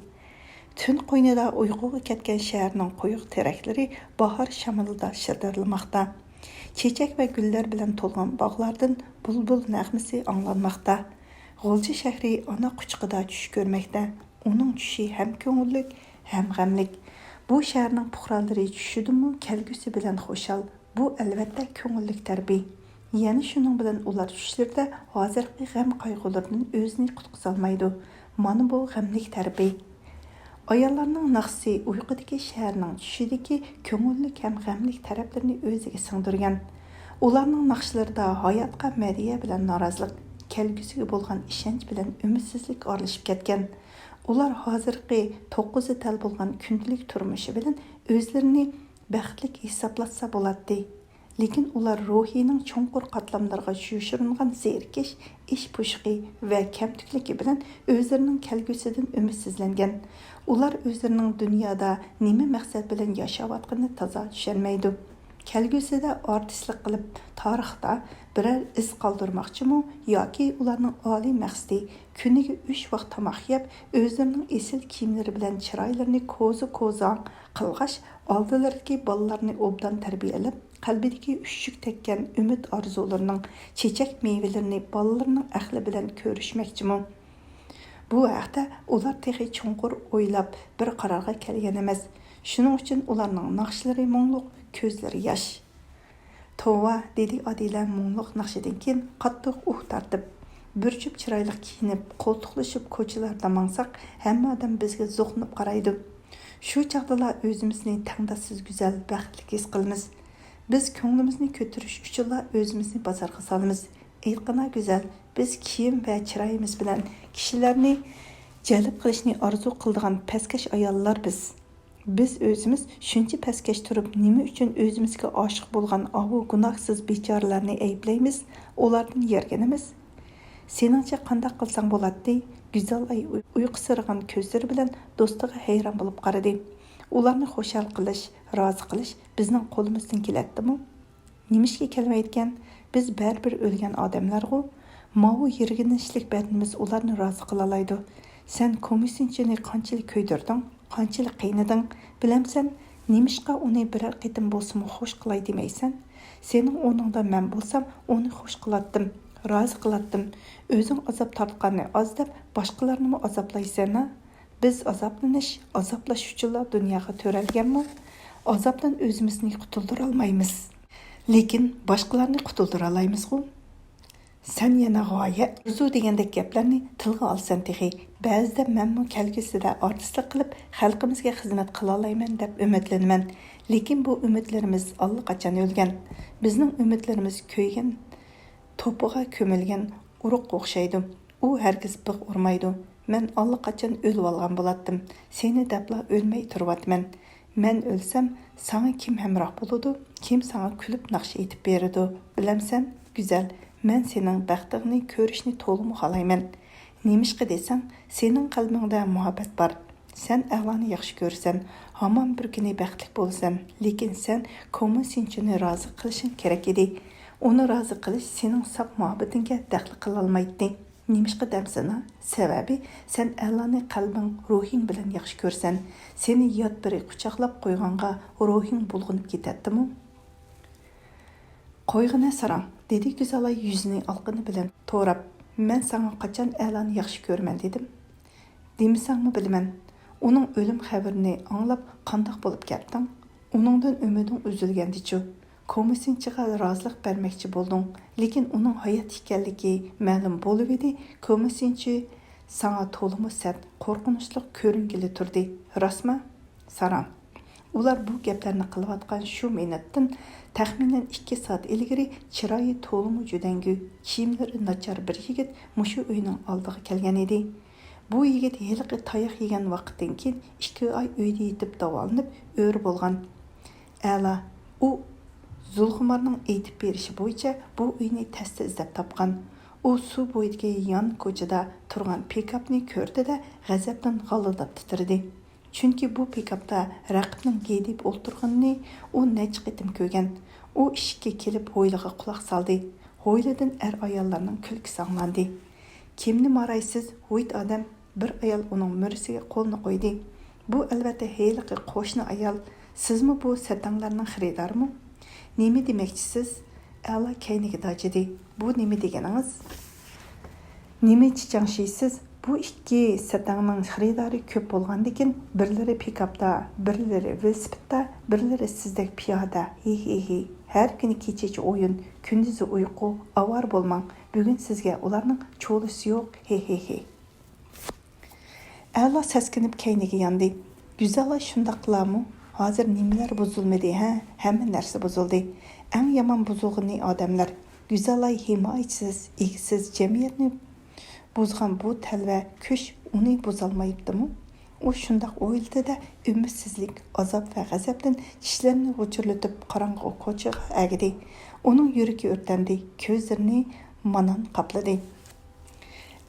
تۈن قوينىدا ئۇيقۇغا كەتكەن شەھەرنىڭ قويۇق تېرەكلىرى باھار شامىلىدا شىدىرلىماقتا. چېچەك ۋە گۈللەر بىلەن تولغان باغلاردىن بۇلبۇل نەغمىسى ئاڭلانماقتا. غۇلجا شەھىرى ئانا قۇچىقىدا چۈش كۆرمەكتە. ئۇنىڭ چۈشى ھەم كۆڭۈللۈك، ھەم غەملىك. بۇ شەھەرنىڭ پۇقرالىرى چۈشىدىمۇ كەلگۈسى بىلەن خۇشال. بۇ، ئەلۋەتتە، كۆڭۈللۈك تەرىپى. يەنە شۇنىڭ بىلەن ئۇلار چۈشلىرىدە ھازىرقى غەم-قايغۇلىرىدىن ئۆزىنى قۇتقۇزالمايدۇ. مانا بۇ غەملىك تەرىپى. ئاياللارنىڭ ناخشىسى ئۇيقۇدىكى شەھەرنىڭ چۈشىدىكى كۆڭۈللۈك ھەم غەملىك تەرەپلىرىنى ئۆزىگە سىڭدۈرگەن. ئۇلارنىڭ ناخشىلىرىدا ھاياتقا مەدھىيە بىلەن نارازىلىق، كەلگۈسىگە بولغان ئىشەنچ بىلەن ئۈمىدسىزلىك ئارىلىشىپ كەتكەن. ئۇلار ھازىرقى توققۇزى تەل بولغان كۈندىلىك تۇرمۇشى بىلەن ئۆزلىرىنى بەختلىك ھېسابلاتسا بولاتتى. لېكىن ئۇلار روھىنىڭ چوڭقۇر قاتلاملىرىغا يوشۇرۇنغان زېرىكىش، ئىچ پۇشۇقى ۋە كەمتۈكلۈكى بىلەن ئۆزلىرىنىڭ كەلگۈسىدىن ئۈمىدسىزلەنگەن. ئۇلار ئۆزلىرىنىڭ دۇنيادا نېمە مەقسەت بىلەن ياشاۋاتقىنىنى تازا چۈشەنمەيدۇ. كەلگۈسىدە ئارتىسلىق قىلىپ، تارىختا بىرەر ئىز قالدۇرماقچىمۇ ياكى ئۇلارنىڭ ئالىي مەقسىتى كۈنىگە ئۈچ ۋاق تاماق يەپ، ئۆزلىرىنىڭ ئېسىل كىيىملىرى بىلەن چىرايلىرىنى كوزا-كوزاڭ قىلغاچ، ئالدىلىرىدىكى بالىلارنى ئوبدان تەربىيەلەپ، قەلبىدىكى ئۈششۈك تەگكەن ئۈمىد ئارزۇلىرىنىڭ چېچەك مېۋىلىرىنى بالىلىرىنىڭ ئەقلى بىلەن كۆرۈشمەكچىمۇ؟ بۇ ھەقتە ئۇلار تېخى چوڭقۇر ئويلاپ، بىر قارارغا كەلگەن ئەمەس. شۇنىڭ ئۈچۈن ئۇلارنىڭ ناخشىلىرى مۇڭلۇق، كۆزلىرى ياش. توۋا، دېدى ئادىلە مۇڭلۇق ناخشىدىن كېيىن قاتتىق ئۇھ تارتىپ. بىر جۈپ چىرايلىق كىيىنىپ، قولتۇقلىشىپ كوچىلاردا ماڭساق، ھەممە ئادەم بىزگە زوقلىنىپ قارايدۇ. شۇ چاغدىلا ئۆزىمىزنى تەڭداشسىز گۈزەل، بەختلىك ھېس قىلىمىز. بىز كۆڭلىمىزنى كۆتۈرۈش ئۈچۈنلا ئۆزىمىزنى بازارغا سالىمىز. ئېيتقىنا گۈزەل، بىز كىيىم ۋە چىرايىمىز بىلەن كىشىلەرنى جەلپ قىلىشنى ئارزۇ قىلىدىغان پەسكەش ئاياللار بىز. بىز ئۆزىمىز شۇنچە پەسكەش تۇرۇپ، نېمە ئۈچۈن ئۆزىمىزگە ئاشىق بولغان ئاۋۇ گۇناھسىز بىچارىلەرنى ئەيىبلەيمىز، ئۇلاردىن يەرگىنىمىز؟ سېنىڭچە قانداق قىلساڭ بولاتتى؟ گۈزەلئاي ئۇيقۇسىرىغان كۆزلىرى بىلەن دوستىغا ھەيران بولۇپ قارىدى. ئۇلارنى خۇشال قىلىش، رازى قىلىش بىزنىڭ قولىمىزدىن كېلەتتىمۇ؟ نېمىشقا كەلمەيدىكەن؟ بىز بەرىبىر ئۆلگەن ئادەملەرغۇ. ماۋۇ يىرگىنچلىك بەدىنىمىز ئۇلارنى رازى قىلالايدۇ. سەن كومىسسىيچىنى قانچىلىك كۆيدۈردۈڭ، قانچىلىك قىينىدىڭ، بىلەمسەن؟ نېمىشقا ئۇنى بىرەر قېتىم بولسىمۇ خوش قىلاي دېمەيسەن؟ سېنىڭ ئورنۇڭدا مەن بولسام، ئۇنى خوش قىلاتتىم، رازى قىلاتتىم. ئۆزۈڭ ئازاب تارتقاننى ئاز دەپ، باشقىلارنىمۇ ئازابلايسەن ھە؟ بىز ئازابلىنىش، ئازابلاش ئۈچۈنلا دۇنياغا تۆرەلگەنمۇ؟ ئازابتىن ئۆزىمىزنى قۇتۇلدۇرالمايمىز. لېكىن باشقىلارنى قۇتۇلدۇرالايمىزغۇ؟ سەن يەنە غايە، ئارزۇ دېگەندەك گەپلەرنى تىلغا ئالىسەن تېخى. بەزىدە مەنمۇ كەلگۈسىدە ئارتىسلىق قىلىپ، خەلقىمىزگە خىزمەت قىلالايمەن دەپ ئۈمىدلىنىمەن. لېكىن بۇ ئۈمىدلىرىمىز ئاللىقاچان ئۆلگەن. بىزنىڭ ئۈمىدلىرىمىز كۆيگەن توپىغا كۆمۈلگەن ئۇرۇققا ئوخشايدۇ. ئۇ ھەرگىز بىغ ئۇرمايدۇ. مەن ئاللىقاچان ئۆلۈۋالغان بولاتتىم. سېنى دەپلا ئۆلمەي تۇرۇۋاتىمەن. مەن ئۆلسەم، ساڭا كىم ھەمراھ بولىدۇ؟ كىم ساڭا كۈلۈپ ناخشا ئېيتىپ بېرىدۇ؟ بىلەمسەن، گۈزەل، مەن سېنىڭ بەختىڭنى كۆرۈشنى تولىمۇ خالايمەن. نېمىشقا دېسەڭ، سېنىڭ قەلبىڭدە مۇھەببەت بار. سەن ئەلانى ياخشى كۆرىسەن، ھامان بىر كۈنى بەختلىك بولىسەن، لېكىن سەن كومىسىنچىنى رازى قىلىشىڭ كېرەك ئىدى. ئۇنى رازى قىلىش سېنىڭ ساپ مۇھەببىتىڭگە دەخلى قىلالمايتتى. نېمىشقا دەمسىنا؟ سەۋەبى، سەن ئەلانى قەلبىڭ، روھىڭ بىلەن ياخشى كۆرىسەن. سېنى يات بىرى قۇچاقلاپ قويغانغا روھىڭ بۇلغىنىپ كېتەتتىمۇ؟ قويغىنە ساراڭ، دېدى گۈزەلاي يۈزىنى ئالىقىنى بىلەن توراپ. مەن ساڭا قاچان ئەلانى ياخشى كۆرىمەن دېدىم؟ دېمىسەڭمۇ بىلىمەن. ئۇنىڭ ئۆلۈم خەۋىرىنى ئاڭلاپ قانداق بولۇپ كەتتىڭ؟ ئۇنىڭدىن ئۈمىدىڭ ئۈزۈلگەندىچۇ؟ كومىسىنچىغا رازىلىق بەرمەكچى بولدۇڭ، لېكىن ئۇنىڭ ھايات ئىكەنلىكى مەلۇم بولۇۋىدى، كومىسىنچى ساڭا تولىمۇ سەت، قورقۇنچلۇق كۆرۈنگىلى تۇردى. راستمۇ؟ ساراڭ. ئۇلار بۇ گەپلەرنى قىلىۋاتقان شۇ مىنۇتتىن تەخمىنەن ئىككى سائەت ئىلگىرى چىرايى تولىمۇ جۈدەڭگۈ، كىيىملىرى ناچار بىر يىگىت مۇشۇ ئۆينىڭ ئالدىغا كەلگەن ئىدى. بۇ يىگىت ھېلىقى تاياق يېگەن ۋاقىتتىن كېيىن ئىككى ئاي ئۆيدە يېتىپ داۋالىنىپ ئۆرە بولغان. ئەلا، ئۇ زۇلخۇمارنىڭ ئېيتىپ بېرىشى بويىچە بۇ ئۆينى تەستە ئىزدەپ تاپقان. ئۇ سۇ بويىدىكى يان كوچىدا تۇرغان پىكاپنى كۆردى-دە، غەزەپتىن غالىداپ تىترىدى. چۈنكى بۇ پىكاپتا رەقىبنىڭ گىدىيىپ ئولتۇرغىنىنى ئۇ نەچچە قېتىم كۆرگەن. ئۇ ئىشىككە كېلىپ ھويلىغا قۇلاق سالدى. ھويلىدىن ئەر-ئاياللارنىڭ كۈلكىسى ئاڭلاندى. كىمنى مارايسىز، ھۇيت ئادەم! بىر ئايال ئۇنىڭ مۈرىسىگە قولىنى قويدى. بۇ ئەلۋەتتە ھېلىقى قوشنا ئايال. سىزمۇ بۇ سەتەڭلەرنىڭ خېرىدارىمۇ؟ نېمە دېمەكچىسىز؟ ئەلا كەينىگە داجىدى. بۇ نېمە دېگىنىڭىز؟ نېمە چىچاڭشىيسىز؟ بۇ ئىككى سەتەڭنىڭ خېرىدارى كۆپ بولغاندىكىن، بىرلىرى پىكاپتا، بىرلىرى ۋېلىسىپىتتا، بىرلىرى سىزدەك پىيادە. ھى ھى ھى. ھەر كۈنى كېچىچە ئويۇن، كۈندۈزى ئۇيقۇ، ئاۋارە بولماڭ. بۈگۈن سىزگە ئۇلارنىڭ چولىسى يوق. ھى ھى ھى. ئەلا سەسكىنىپ كەينىگە ياندى. گۈزەلاي شۇنداقلامۇ؟ ھازىر نېمىلەر بۇزۇلمىدى ھە؟ ھەممە نەرسە بۇزۇلدى. ئەڭ يامان بۇزۇلغىنى ئادەملەر. گۈزەلاي ھىمايىسىز، ئىگىسىز جەمئىيەتنى بۇزغان بۇ تەلۋە كۈچ ئۇنى بۇزالمايتتىمۇ؟ ئۇ شۇنداق ئويلىدى-دە، ئۈمىدسىزلىك، ئازاب ۋە غەزەپتىن چىشلىرىنى غۇچۇرلىتىپ قاراڭغۇ كوچىغا ئەگىدى. ئۇنىڭ يۈرىكى ئۆرتەندى، كۆزلىرىنى مانان قاپلىدى.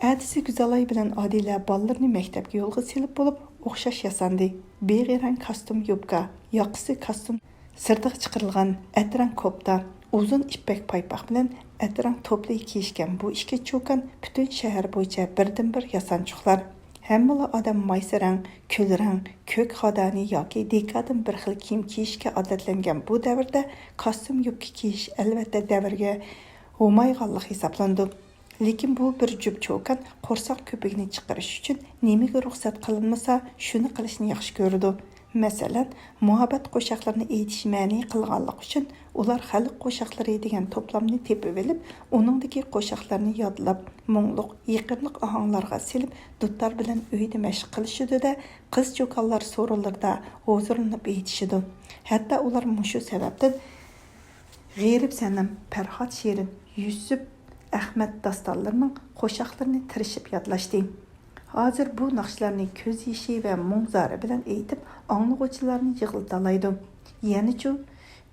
ئەتىسى گۈزەلاي بىلەن ئادىلە بالىلىرىنى مەكتەپكە يولغا سېلىپ بولۇپ، ئوخشاش ياساندى. بېغى رەڭ كاستيۇم يوپكا، ياقىسى كاستيۇم سىرتىغا چىقىرىلغان ئەترەڭ كوپتا، ئۇزۇن ئىپپەك پايپاق بىلەن ئەترەڭ توپلى كىيىشكەن بۇ ئىككى چوكان پۈتۈن شەھەر بويىچە بىردىنبىر ياسانچۇقلار. ھەممىلا ئادەم مايسا رەڭ، كۈل رەڭ، كۆك خادانى ياكى دېكادىن بىر خىل كىيىم كىيىشكە ئادەتلەنگەن بۇ دەۋردە كاستيۇم يوپكا كىيىش ئەلۋەتتە دەۋرگە ھومايغانلىق ھېسابلىنىدۇ. لېكىن بۇ بىر جۈپ چوكان قورساق كۆپۈكىنى چىقىرىش ئۈچۈن نېمىگە رۇخسەت قىلىنمىسا، شۇنى قىلىشنى ياخشى كۆرىدۇ. مەسىلەن، مۇھەببەت قوشاقلىرىنى ئېيتىش مەنئى قىلغانلىقى ئۈچۈن، ئۇلار خەلق قوشاقلىرى دېگەن توپلامنى تېپىۋېلىپ، ئۇنىڭدىكى قوشاقلارنى يادلاپ، مۇڭلۇق، يېقىملىق ئاھاڭلارغا سېلىپ، دۇتار بىلەن ئۆيدە مەشىق قىلىشىدۇ-دە، قىز چوكانلار سورۇنلىرىدا ھۇزۇرلىنىپ ئېيتىشىدۇ. ھەتتا ئۇلار مۇشۇ سەۋەبتىن غېرىب سەنەم، پەرھات شېرىن، يۈسۈپ ئەخمەت داستانلىرىنىڭ قوشاقلىرىنى تىرىشىپ يادلاشتى. ھازىر بۇ ناخشىلارنى كۆز يېشى ۋە مۇڭ-زارى بىلەن ئېيتىپ، ئاڭلىغۇچىلارنى يىغلىتالايدۇ. يەنىچۇ،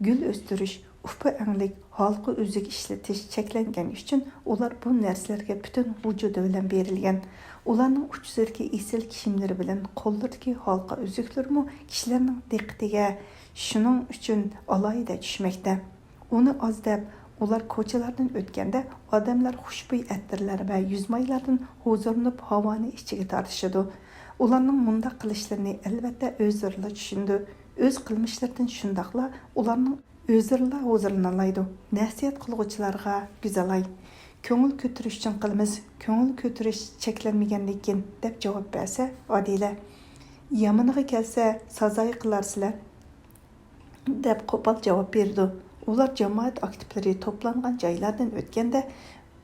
گۈل ئۆستۈرۈش، ئۇپا ئەڭلىك، ھالقا ئۈزۈك ئىشلىتىش چەكلەنگەن ئۈچۈن، ئۇلار بۇ نەرسىلەرگە پۈتۈن ۋۇجۇدى بىلەن بېرىلگەن. ئۇلارنىڭ ئۇچىسىدىكى ئېسىل كىيىملىرى بىلەن قوللىرىدىكى ھالقا ئۈزۈكلىرىمۇ كىشىلەرنىڭ دىققىتىگە شۇنىڭ ئۈچۈن ئالاھىدە چۈشمەكتە. ئۇنى ئاز دەپ، ئۇلار كوچىلاردىن ئۆتكەندە، ئادەملەر خۇشبۇي ئەتىرلەر ۋە يۈزمايلاردىن ھۇزۇرلىنىپ، ھاۋانى ئىچىگە تارتىشىدۇ. ئۇلارنىڭ مۇنداق قىلىشلىرىنى، ئەلۋەتتە، ئۆزلىرىلا چۈشىنىدۇ. ئۆز قىلمىشلىرىدىن شۇنداقلا ئۇلارنىڭ ئۆزلىرىلا ھۇزۇرلىنالايدۇ. نەسىھەت قىلغۇچىلارغا گۈزەلاي، «كۆڭۈل كۆتۈرۈش ئۈچۈن قىلىمىز، كۆڭۈل كۆتۈرۈش چەكلەنمىگەندىكىن» دەپ جاۋاب بەرسە، ئادىلە، «يامىنىغا كەلسە، سازايى قىلارسىلەر» دەپ قوپال جاۋاب بېرىدۇ. ئۇلار جامائەت ئاكتىپلىرى توپلانغان جايلاردىن ئۆتكەندە،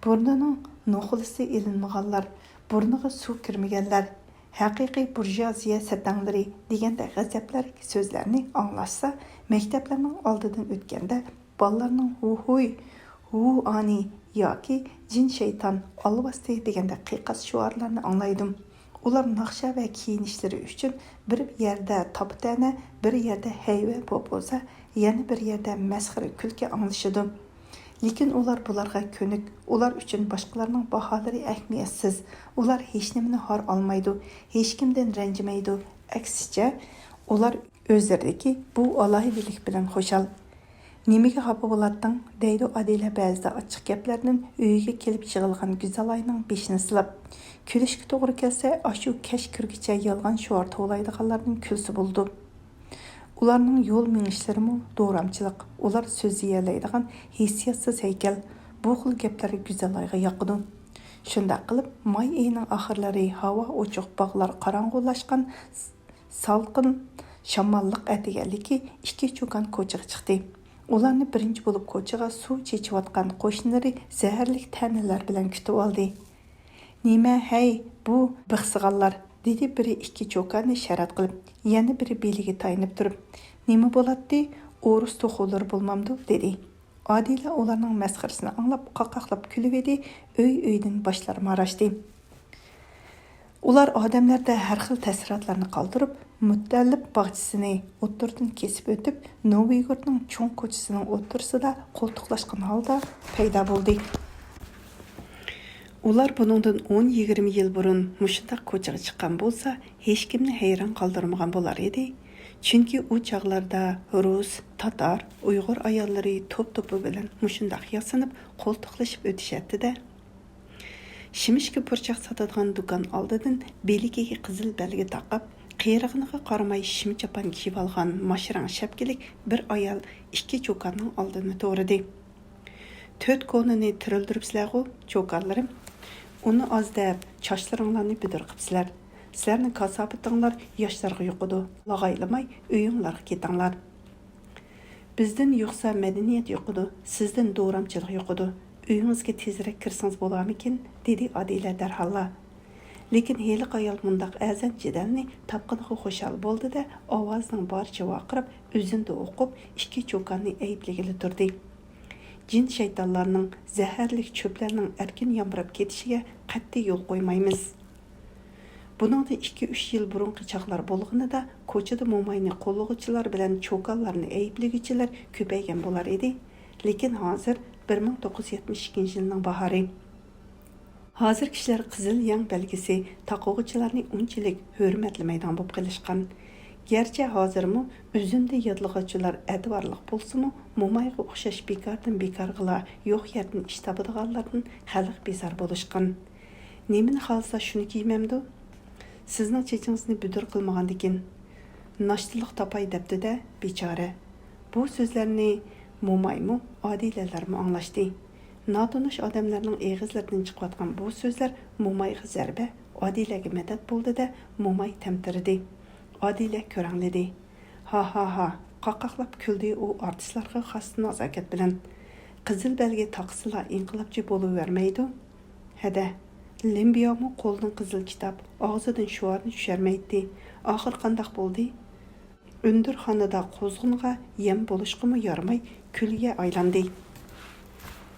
بۇرنىنىڭ نوخۇلىسى ئېلىنمىغانلار، بۇرنىغا سۇ كىرمىگەنلەر، ھەقىقىي بۇرژۇئازىيە سەتەڭلىرى دېگەندەك غەزەپلىك سۆزلەرنى ئاڭلاشسا، مەكتەپلەرنىڭ ئالدىدىن ئۆتكەندە بالىلارنىڭ ھۇھۇي، ھۇئانى ياكى جىن شەيتان ئالۋاستى دېگەندەك قىيقاس شوئارلارنى ئاڭلايدۇ. ئۇلار ناخشا ۋە كىيىنىشلىرى ئۈچۈن بىر يەردە تاپا-تەنە، بىر يەردە ھەيۋە بوپبولسا، يەنە بىر يەردە مەسخىرە-كۈلكە ئاڭلىشىدۇ. لېكىن ئۇلار بۇلارغا كۆنۈك، ئۇلار ئۈچۈن باشقىلارنىڭ باھالىرى ئەھمىيەتسىز، ئۇلار ھېچنېمىنى ھار ئالمايدۇ، ھېچكىمدىن رەنجىمەيدۇ. ئەكسىچە، ئۇلار ئۆزلىرىدىكى بۇ ئالاھىدىلىك بىلەن خۇشال. نېمىگە خاپا بولاتتىڭ؟ دەيدۇ ئادىلە بەزىدە ئاچچىق گەپلەردىن ئۆيىگە كېلىپ يىغىلغان گۈزەلاينىڭ بېشىنى سىلاپ. كۈلۈشكە توغرا كەلسە، ئاشۇ كەچ كىرگۈچە يالغان شوئار توۋلايدىغانلارنىڭ كۈلسە بولىدۇ. ئۇلارنىڭ يول مېڭىشلىرىمۇ دورامچىلىق، ئۇلار سۆزلىيەلەيدىغان ھېسسىياتسىز ھەيكەل. بۇ خىل گەپلەر گۈزەلايغا ياقىدۇ. شۇنداق قىلىپ، ماي ئېيىنىڭ ئاخىرلىرى ھاۋا ئوچۇق، باغلار قاراڭغۇلاشقان، سالقىن شاماللىق ئەتىگەنلىكى ئىككى چوكان كوچىغا چىقتى. ئۇلارنى بىرىنچى بولۇپ كوچىغا سۇ چېچىۋاتقان قوشنىلىرى زەھەرلىك تەنىلەر بىلەن كۈتۈۋالدى. نېمە ھەي، بۇ بىخسىغانلار؟ دېدى بىرى ئىككى چوكاننى شەرەت قىلىپ، يەنە بىرى بېلىگە تايىنىپ تۇرۇپ. نېمە بولاتتى؟ ئورۇس توخۇلىرى بولمامدۇ؟ دېدى. ئادىلە ئۇلارنىڭ مەسخىرىسىنى ئاڭلاپ، قاقاقلاپ كۈلۈۋىدى، ئۆي-ئۆيدىن باشلار ماراشتى. ئۇلار ئادەملەردە ھەر خىل تەسىراتلارنى قالدۇرۇپ، مۇتەللىپ باغچىسىنى ئوتتۇرىدىن كېسىپ ئۆتۈپ، نوۋىگورودنىڭ چوڭ كوچىسىنىڭ ئوتتۇرىسىدا قولتۇقلاشقان ھالدا پەيدا بولدى. ئۇلار بۇنىڭدىن ئون-يىگىرمە يىل بۇرۇن مۇشۇنداق كوچىغا چىققان بولسا، ھېچكىمنى ھەيران قالدۇرمىغان بولار ئىدى. چۈنكى ئۇ چاغلاردا رۇس، تاتار، ئۇيغۇر ئاياللىرى توپ-توپى بىلەن مۇشۇنداق ياسىنىپ، قولتۇقلىشىپ ئۆتۈشەتتى-دە. شىمىشكا پۇرچاق ساتىدىغان دۇكان ئالدىدىن بىلىكىگە قىزىل بەلگە تاقاپ، قېرىغىنىغا قارىماي شىم چاپان كىيىۋالغان ماشرەڭ شەپكىلىك بىر ئايال ئىككى چوكاننىڭ ئالدىنى تورىدى. تۆت كونىنى تىرىلدۈرۈپسىلەرغۇ، چوكانلىرىم؟ ئۇنى ئاز دەپ، چاچلىرىڭلارنى بۈدۈر قىپسىلەر. سىلەرنىڭ كاساپىتىڭلار ياشلارغا يۇقىدۇ. لاغايلىماي ئۆيۈڭلارغا كېتىڭلار. بىزدىن يۇقسا مەدەنىيەت يۇقىدۇ، سىزدىن دورامچىلىق يۇقىدۇ. ئۆيىڭىزگە تېزرەك كىرسىڭىز بولارمىكىن؟ دېدى ئادىلە دەرھاللا. لېكىن ھېلىقى ئايال مۇنداق ئەرزان جېدەلنى تاپقىنىغا خۇشال بولدى-دە، ئاۋازىنىڭ بارىچە ۋارقىراپ، ئۆزىنى ئوقۇپ، ئىككى چوكاننى ئەيىبلىگىلى تۇردى. جىن-شەيتانلارنىڭ، زەھەرلىك چۆپلەرنىڭ ئەركىن يامراپ كېتىشىگە قەتئىي يول قويمايمىز. بۇنىڭدىن ئىككى-ئۈچ يىل بۇرۇنقى چاغلار بولغىنىدا، كوچىدا موماينى قوللىغۇچىلار بىلەن چوكانلارنى ئەيىبلىگۈچىلەر كۆپەيگەن بولار ئىدى. لېكىن ھازىر بىر مىڭ توققۇز يۈز يەتمىش ئىككىنچى يىلنىڭ باھارى. ھازىر كىشىلەر قىزىل يەڭ بەلگىسى تاقىغۇچىلارنى ئۇنچىلىك ھۆرمەتلىمەيدىغان بولۇپ قېلىشقان. گەرچە ھازىرمۇ ئۆزۈمدىن يادلىغۇچىلار ئەتىۋارلىق بولسىمۇ، مومايغا ئوخشاش بىكاردىن بىكارغىلا يوق يەردىن ئىش تاپىدىغانلاردىن خەلق بىزار بولۇشقان. نېمىنى خالىسا شۇنى كىيمەمدۇ؟ سىزنىڭ چېچىڭىزنى بۈدۈر قىلمىغاندىكىن. ناشتىلىق تاپاي دەپتۇ-دە، بىچارە. بۇ سۆزلەرنى مومايمۇ، ئادىلەلەرمۇ ئاڭلاشتى. ناتونۇش ئادەملەرنىڭ ئېغىزلىرىدىن چىقىۋاتقان بۇ سۆزلەر مومايغا زەربە، ئادىلەگە مەدەت بولدى-دە، موماي تەمتىرىدى. ئادىلە كۆرەڭلىدى. ھا ھا ھا، قاقاقلاپ كۈلدى ئۇ ئارتىسلارغا خاس نازاكەت بىلەن. قىزىل بەلگە تاقىسىلا ئىنقىلابچى بولۇۋەرمەيدۇ. ھەدە، لىمبيامۇ قولىدىن قىزىل كىتاب، ئاغزىدىن شوئارنى چۈشۈرمەيتتى. ئاخىر قانداق بولدى؟ ئۈندۈرخانىدا قۇزغۇنغا يەم بولۇشقىمۇ يارىماي، كۈلگە ئايلاندى.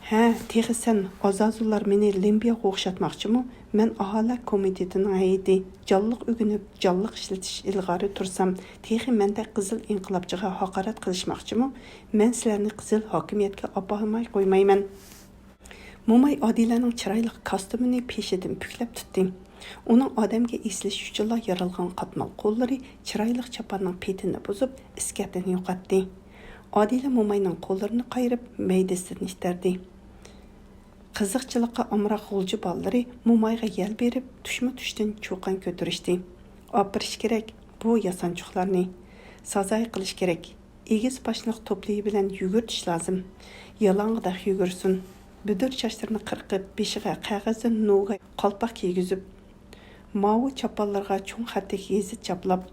ھە، تېخى سەن ئازازۇللار مېنى لىمبياغا ئوخشاتماقچىمۇ؟ مەن ئاھالە كومىتېتىنىڭ ھەيئىتى، جانلىق ئۆگىنىپ، جانلىق ئىشلىتىش ئىلغارى تۇرسام، تېخى مەندەك قىزىل ئىنقىلابچىغا ھاقارەت قىلىشماقچىمۇ؟ مەن سىلەرنى قىزىل ھاكىمىيەتكە ئاپارماي قويمايمەن. موماي ئادىلەنىڭ چىرايلىق كاستيۇمىنى پېشىدىن پۈكلەپ تۇتتى. ئۇنىڭ ئادەمگە ئېسىلىشى ئۈچۈنلا يارالغان قاتمال قوللىرى چىرايلىق چاپاننىڭ پېتىنى بۇزۇپ، ئىسكەتىنى يوقاتتى. ئادىلە موماينىڭ قوللىرىنى قايرىپ، مەيدىسىدىن ئىتتەردى. قىزىقچىلىققا ئامراق غۇلجا بالىلىرى مومايغا يەل بېرىپ، تۇشمۇ تۇشتىن چۇقان كۆتۈرۈشتى. ئاپىرىش كېرەك بۇ ياسانچۇقلارنى. سازاي قىلىش كېرەك. ئېگىز باشلىق توپلىيى بىلەن يۈگۈرتۈش لازىم. يالاڭغىدەك يۈگۈرسۇن. بۈدۈر چاچلىرىنى قىرقىپ، بېشىغا قەغەزدىن نوگاي قالپاق كىيگۈزۈپ، ماۋۇ چاپانلىرىغا چوڭ خەتتىك يېزىپ چاپلاپ،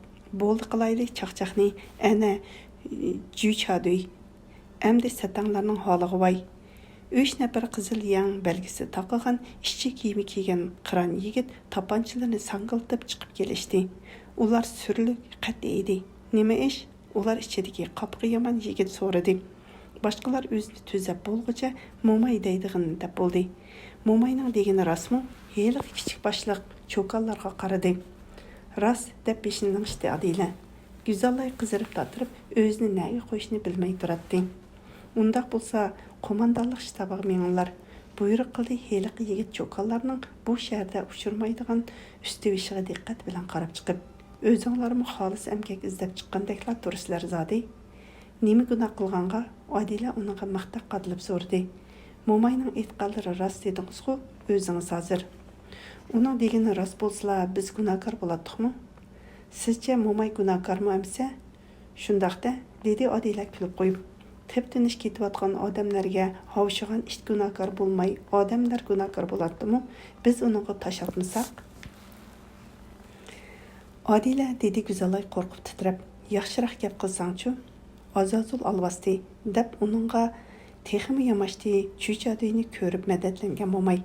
بولدى قىلايلى چاقچاقنى، ئەنە، جۈچادۈي. ئەمدى سەتەڭلەرنىڭ ھالىغا ۋاي. ئۈچ نەپەر قىزىل يەڭ بەلگىسى تاقىغان، ئىشچى كىيىمى كىيگەن قىران يىگىت تاپانچىلىرىنى ساڭگىلىتىپ چىقىپ كېلىشتى. ئۇلار سۈرلۈك، قەتئىي ئىدى. نېمە ئىش؟ ئۇلار ئىچىدىكى قاپىقى يامان يىگىت سورىدى. باشقىلار ئۆزىنى تۈزەپ بولغۇچە موماي دەيدىغىنىنى دەپ بولدى. موماينىڭ دېگىنى راستمۇ؟ ھېلىقى كىچىك باشلىق چوكانلارغا قارىدى. راست، دەپ بېشىنى لىڭشىتتى ئادىلە. گۈزەلئاي قىزىرىپ تاتىرىپ، ئۆزىنى نەگە قويۇشنى بىلمەي تۇراتتى. ئۇنداق بولسا، قوماندانلىق شتابىغا مېڭىڭلار، بۇيرۇق قىلدى ھېلىقى يىگىت چوكانلارنىڭ بۇ شەھەردە ئۇچرىمايدىغان ئۈستىۋېشىغا دىققەت بىلەن قاراپ چىقىپ. ئۆزۈڭلارمۇ خالىس ئەمگەك ئىزدەپ چىققاندەكلا تۇرىسىلەر زادى. نېمە گۇناھ قىلغانغا؟ ئادىلە ئۇنىڭغا مىختەك قادىلىپ سورىدى. موماينىڭ ئېيتقانلىرى راست دېدىڭىزغۇ ئۆزىڭىز ھازىر. ئۇنىڭ دېگىنى راست بولسىلا، بىز گۇناھكار بولاتتۇقمۇ؟ سىزچە موماي گۇناھكارمۇ ئەمىسە؟ شۇنداق-دە، دېدى ئادىلە كۈلۈپ قويۇپ. تىپ-تىنچ كېتىۋاتقان ئادەملەرگە ھاۋشىغان ئىت گۇناھكار بولماي، ئادەملەر گۇناھكار بولاتتىمۇ؟ بىز ئۇنىڭغا تاش ئاتمىساق؟ ئادىلە، دېدى گۈزەلئاي قورقۇپ تىترەپ، ياخشىراق گەپ قىلساڭچۇ؟ ئازازۇل ئالۋاستى، دەپ ئۇنىڭغا تېخىمۇ ياماشتى جۈچادۈينى كۆرۈپ مەدەتلەنگەن موماي.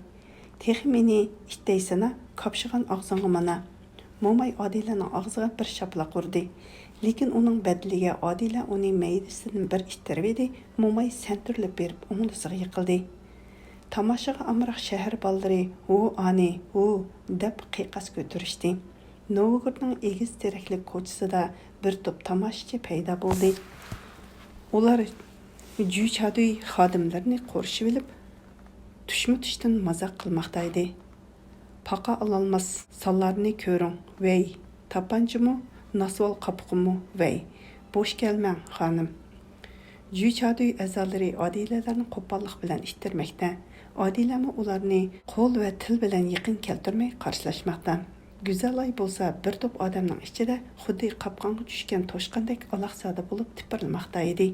تېخى مېنى ئىت دەيسەنا، كاپشىغان ئاغزىڭغا مانا. موماي ئادىلەنىڭ ئاغزىغا بىر شاپىلاق ئۇردى. لېكىن ئۇنىڭ بەدىلىگە ئادىلە ئۇنى مەيدىسىدىن بىر ئىتتىرىۋىدى، موماي سەنتۈرۈلۈپ بېرىپ ئوڭدىسىغا يىقىلدى. تاماشىغا ئامراق شەھەر بالىلىرى «ھۇ ئانى، ھۇ!» دەپ قىيقاس كۆتۈرۈشتى. نوۋگورودنىڭ ئېگىز تېرەكلىك كوچىسىدا بىر توپ تاماشىچى پەيدا بولدى. ئۇلار جۈچادۈي خادىملىرىنى قورشىۋېلىپ، تۇشمۇ تۇشتىن مازاق قىلماقتا ئىدى. پاقا ئالالماس سانلارنى كۆرۈڭ، ۋەي! تاپانچىمۇ، ناسۋال قاپىقىمۇ، ۋەي! بوش كەلمەڭ، خانىم! جۈچادۈي ئەزالىرى ئادىلەلەرنى قوپاللىق بىلەن ئىتتىرمەكتە. ئادىلەمۇ ئۇلارنى قول ۋە تىل بىلەن يېقىن كەلتۈرمەي قارشىلاشماقتا. گۈزەلئاي بولسا بىر توپ ئادەمنىڭ ئىچىدە خۇددى قاپقانغا چۈشكەن توشقاندەك ئالاقزادە بولۇپ تىپىرلىماقتا ئىدى.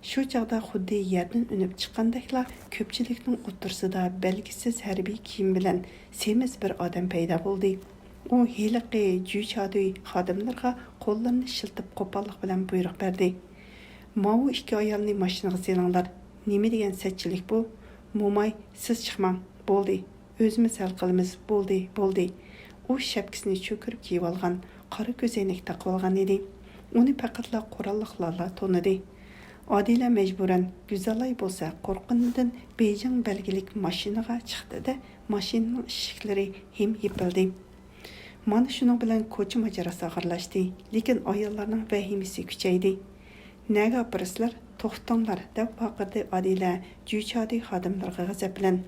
شۇ چاغدا خۇددى يەردىن ئۈنۈپ چىققاندەكلا كۆپچىلىكنىڭ ئوتتۇرىسىدا بەلگىسىز ھەربىي كىيىم بىلەن سېمىز بىر ئادەم پەيدا بولدى. ئۇ ھېلىقى جۈچادۈي خادىملىرىغا قوللىرىنى شىلتىپ قوپاللىق بىلەن بۇيرۇق بەردى. ماۋۇ ئىككى ئايالنى ماشىنىغا سېلىڭلار. نېمە دېگەن سەتچىلىك بۇ؟ موماي، سىز چىقماڭ. بولدى. ئۆزىمىز ھەل قىلىمىز. بولدى، بولدى. ئۇ شەپكىسىنى چۆكۈرۈپ كىيىۋالغان، قارا كۆزەينەك تاقىۋالغان ئىدى. ئۇنى پەقەتلا قوراللىقلارلا تونۇدى. ئادىلە مەجبۇرەن، گۈزەلئاي بولسا قورققىنىدىن بېيجىڭ بەلگىلىك ماشىنىغا چىقتى-دە، ماشىنىنىڭ ئىشىكلىرى ھىم يېپىلدى. مانا شۇنىڭ بىلەن كوچا ماجىراسى ئاخىرلاشتى، لېكىن ئاياللارنىڭ ۋەھىمىسى كۈچەيدى. نەگە ئاپىرىسىلەر؟ توختاڭلار! دەپ ۋارقىرىدى ئادىلە جۈچادۈي خادىملىرىغا غەزەپ بىلەن.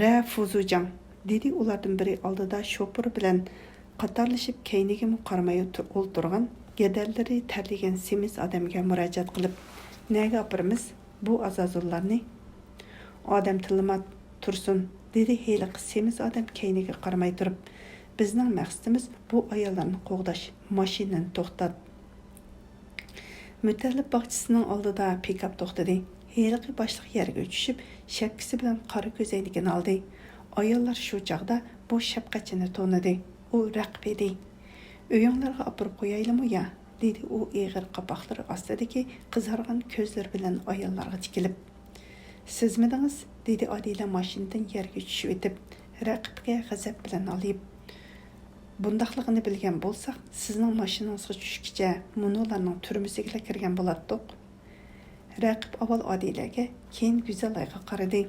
رە فۇزۇجاڭ، دېدى ئۇلاردىن بىرى ئالدىدا شوپۇر بىلەن قاتارلىشىپ كەينىگىمۇ قارىماي ئولتۇ-، ئولتۇرغان گەدەنلىرى تەرلىگەن سېمىز ئادەمگە مۇراجىئەت قىلىپ. نەگە ئاپىرىمىز بۇ ئازازۇللارنى؟ ئادەم تىللىما، تۇرسۇن، دېدى ھېلىقى سېمىز ئادەم كەينىگە قارىماي تۇرۇپ. بىزنىڭ مەقسىتىمىز بۇ ئاياللارنى قوغداش، ماشىنىنى توختات. مۇتەللىپ باغچىسىنىڭ ئالدىدا پىكاپ توختىدى. ھېلىقى باشلىق يەرگە چۈشۈپ، شەپكىسى بىلەن قارا كۆزەينىكىنى ئالدى. ئاياللار شۇ چاغدا بۇ شەپقەتچىنى تونۇدى. ئۇ رەقىب ئىدى. ئۆيۈڭلارغا ئاپىرىپ قويايلىمۇ يا؟ دېدى ئۇ ئېغىر قاپاقلىرى ئاستىدىكى قىزارغان كۆزلىرى بىلەن ئاياللارغا تىكىلىپ. سىزمىدىڭىز؟ دېدى ئادىلە ماشىنىدىن يەرگە چۈشۈۋېتىپ، رەقىبكە غەزەپ بىلەن ئالىيىپ. بۇنداقلىقىنى بىلگەن بولساق، سىزنىڭ ماشىنىڭىزغا چۈشكىچە مۇنۇلارنىڭ تۈرمىسىگىلا كىرگەن بولاتتۇق. رەقىب ئاۋۋال ئادىلەگە، كېيىن گۈزەلئايغا قارىدى.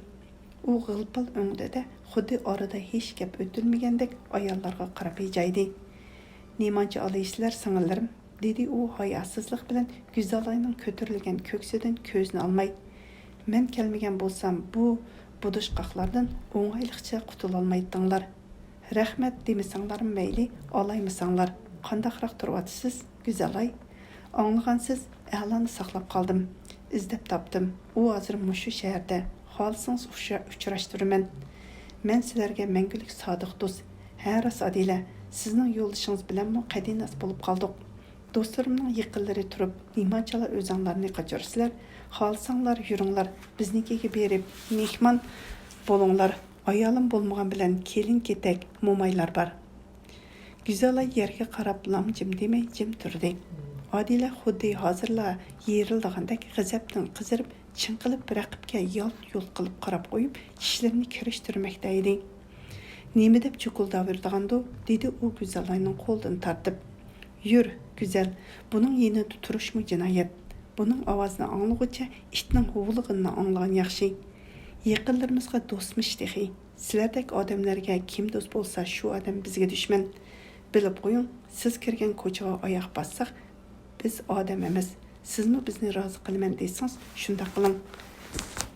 ئۇ غىل-پال ئۆڭدىدە خۇددى ئارىدا ھېچ گەپ ئۆتۈلمىگەندەك ئاياللارغا قاراپ ھىجايدى. نېمانچە ئالىيسىلەر، سىڭىللىرىم؟ دېدى ئۇ ھاياسىزلىق بىلەن گۈزەلئاينىڭ كۆتۈرۈلگەن كۆكسىدىن كۆزىنى ئالماي. مەن كەلمىگەن بولسام، بۇ بۇدۇشقاقلاردىن ئوڭايلىقچە قۇتۇلالمايتتىڭلار. رەھمەت دېمىسەڭلارمۇ مەيلى، ئالايمىساڭلار. قانداقراق تۇرۇۋاتىسىز، گۈزەلئاي؟ ئاڭلىغانسىز، ئەلانى ساقلاپ قالدىم. ئىزدەپ تاپتىم. ئۇ ھازىر مۇشۇ شەھەردە. خالىسىڭىز ئۇچرا-، ئۇچراشتۇرىمەن. مەن سىلەرگە مەڭگۈلۈك سادىق دوست. ھە، راست، ئادىلە، سىزنىڭ يولدىشىڭىز بىلەنمۇ قەدىناس بولۇپ قالدۇق. دوستلىرىمنىڭ يېقىنلىرى تۇرۇپ، نېمانچىلا ئۆزۈڭلارنى قاچۇرىسىلەر؟ خالىساڭلار يۈرۈڭلار، بىزنىڭكىگە بېرىپ مېھمان بولۇڭلار. ئايالىم بولمىغان بىلەن كېلىن-كېتەك مومايلار بار. گۈزەلئاي يەرگە قاراپ لام-جىم دېمەي جىم تۇردى. ئادىلە خۇددى ھازىرلا يېرىلىدىغاندەك غەزەپتىن قىزىرىپ، چىڭقىلىپ رەقىبكە يالت-يۇلت قىلىپ قاراپ قويۇپ، چىشلىرىنى كىرىشتۈرمەكتە ئىدى. نېمە دەپ چوكۇلداۋېرىدىغاندۇ؟ دېدى ئۇ گۈزەلئاينىڭ قولىدىن تارتىپ. يۈر، گۈزەل، بۇنىڭ يېنىدا تۇرۇشمۇ جىنايەت. بۇنىڭ ئاۋازىنى ئاڭلىغۇچە ئىتنىڭ ھۇۋلىغىنىنى ئاڭلىغان ياخشى. يېقىنلىرىمىزغا دوستمىش تېخى. سىلەردەك ئادەملەرگە كىم دوست بولسا، شۇ ئادەم بىزگە دۈشمەن. بىلىپ قويۇڭ، سىز كىرگەن كوچىغا ئاياق باسساق، بىز ئادەم ئەمەس. سىزمۇ بىزنى رازى قىلىمەن دېسىڭىز، شۇنداق قىلىڭ.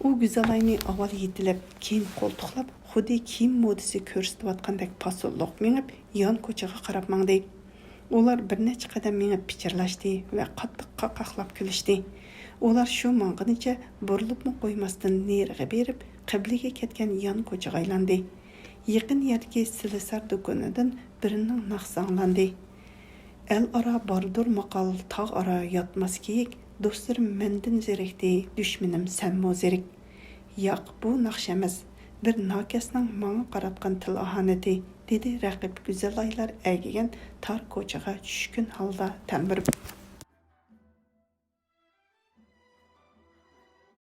ئۇ گۈزەلئاينى ئاۋۋال يېتىلەپ، كېيىن قولتۇقلاپ، خۇددى كىيىم مودىسى كۆرسىتىۋاتقاندەك پاسونلۇق مېڭىپ، يان كوچىغا قاراپ ماڭدى. ئۇلار بىر نەچچە قەدەم مېڭىپ پىچىرلاشتى ۋە قاتتىق قاقاقلاپ كۈلۈشتى. ئۇلار شۇ ماڭغىنىچە بۇرۇلۇپمۇ قويماستىن نېرىغا بېرىپ، قىبلىگە كەتكەن يان كوچىغا ئايلاندى. يېقىن يەردىكى سىلىسار دۇكىنىدىن بىرىنىڭ ناخشىسى ئاڭلاندى. ئەل ئارا باردۇر ماقال، تاغ ئارا ياتماس كېيىك، دوستلىرىم مەندىن زېرىكتى، دۈشمىنىم سەنمۇ زېرىك. ياق، بۇ ناخشا ئەمەس، بىر ناكەسنىڭ ماڭا قاراتقان تىل ئاھانىتى، دېدى رەقىب گۈزەلئايلار ئەگىگەن تار كوچىغا چۈشكۈن ھالدا تەلمۈرۈپ.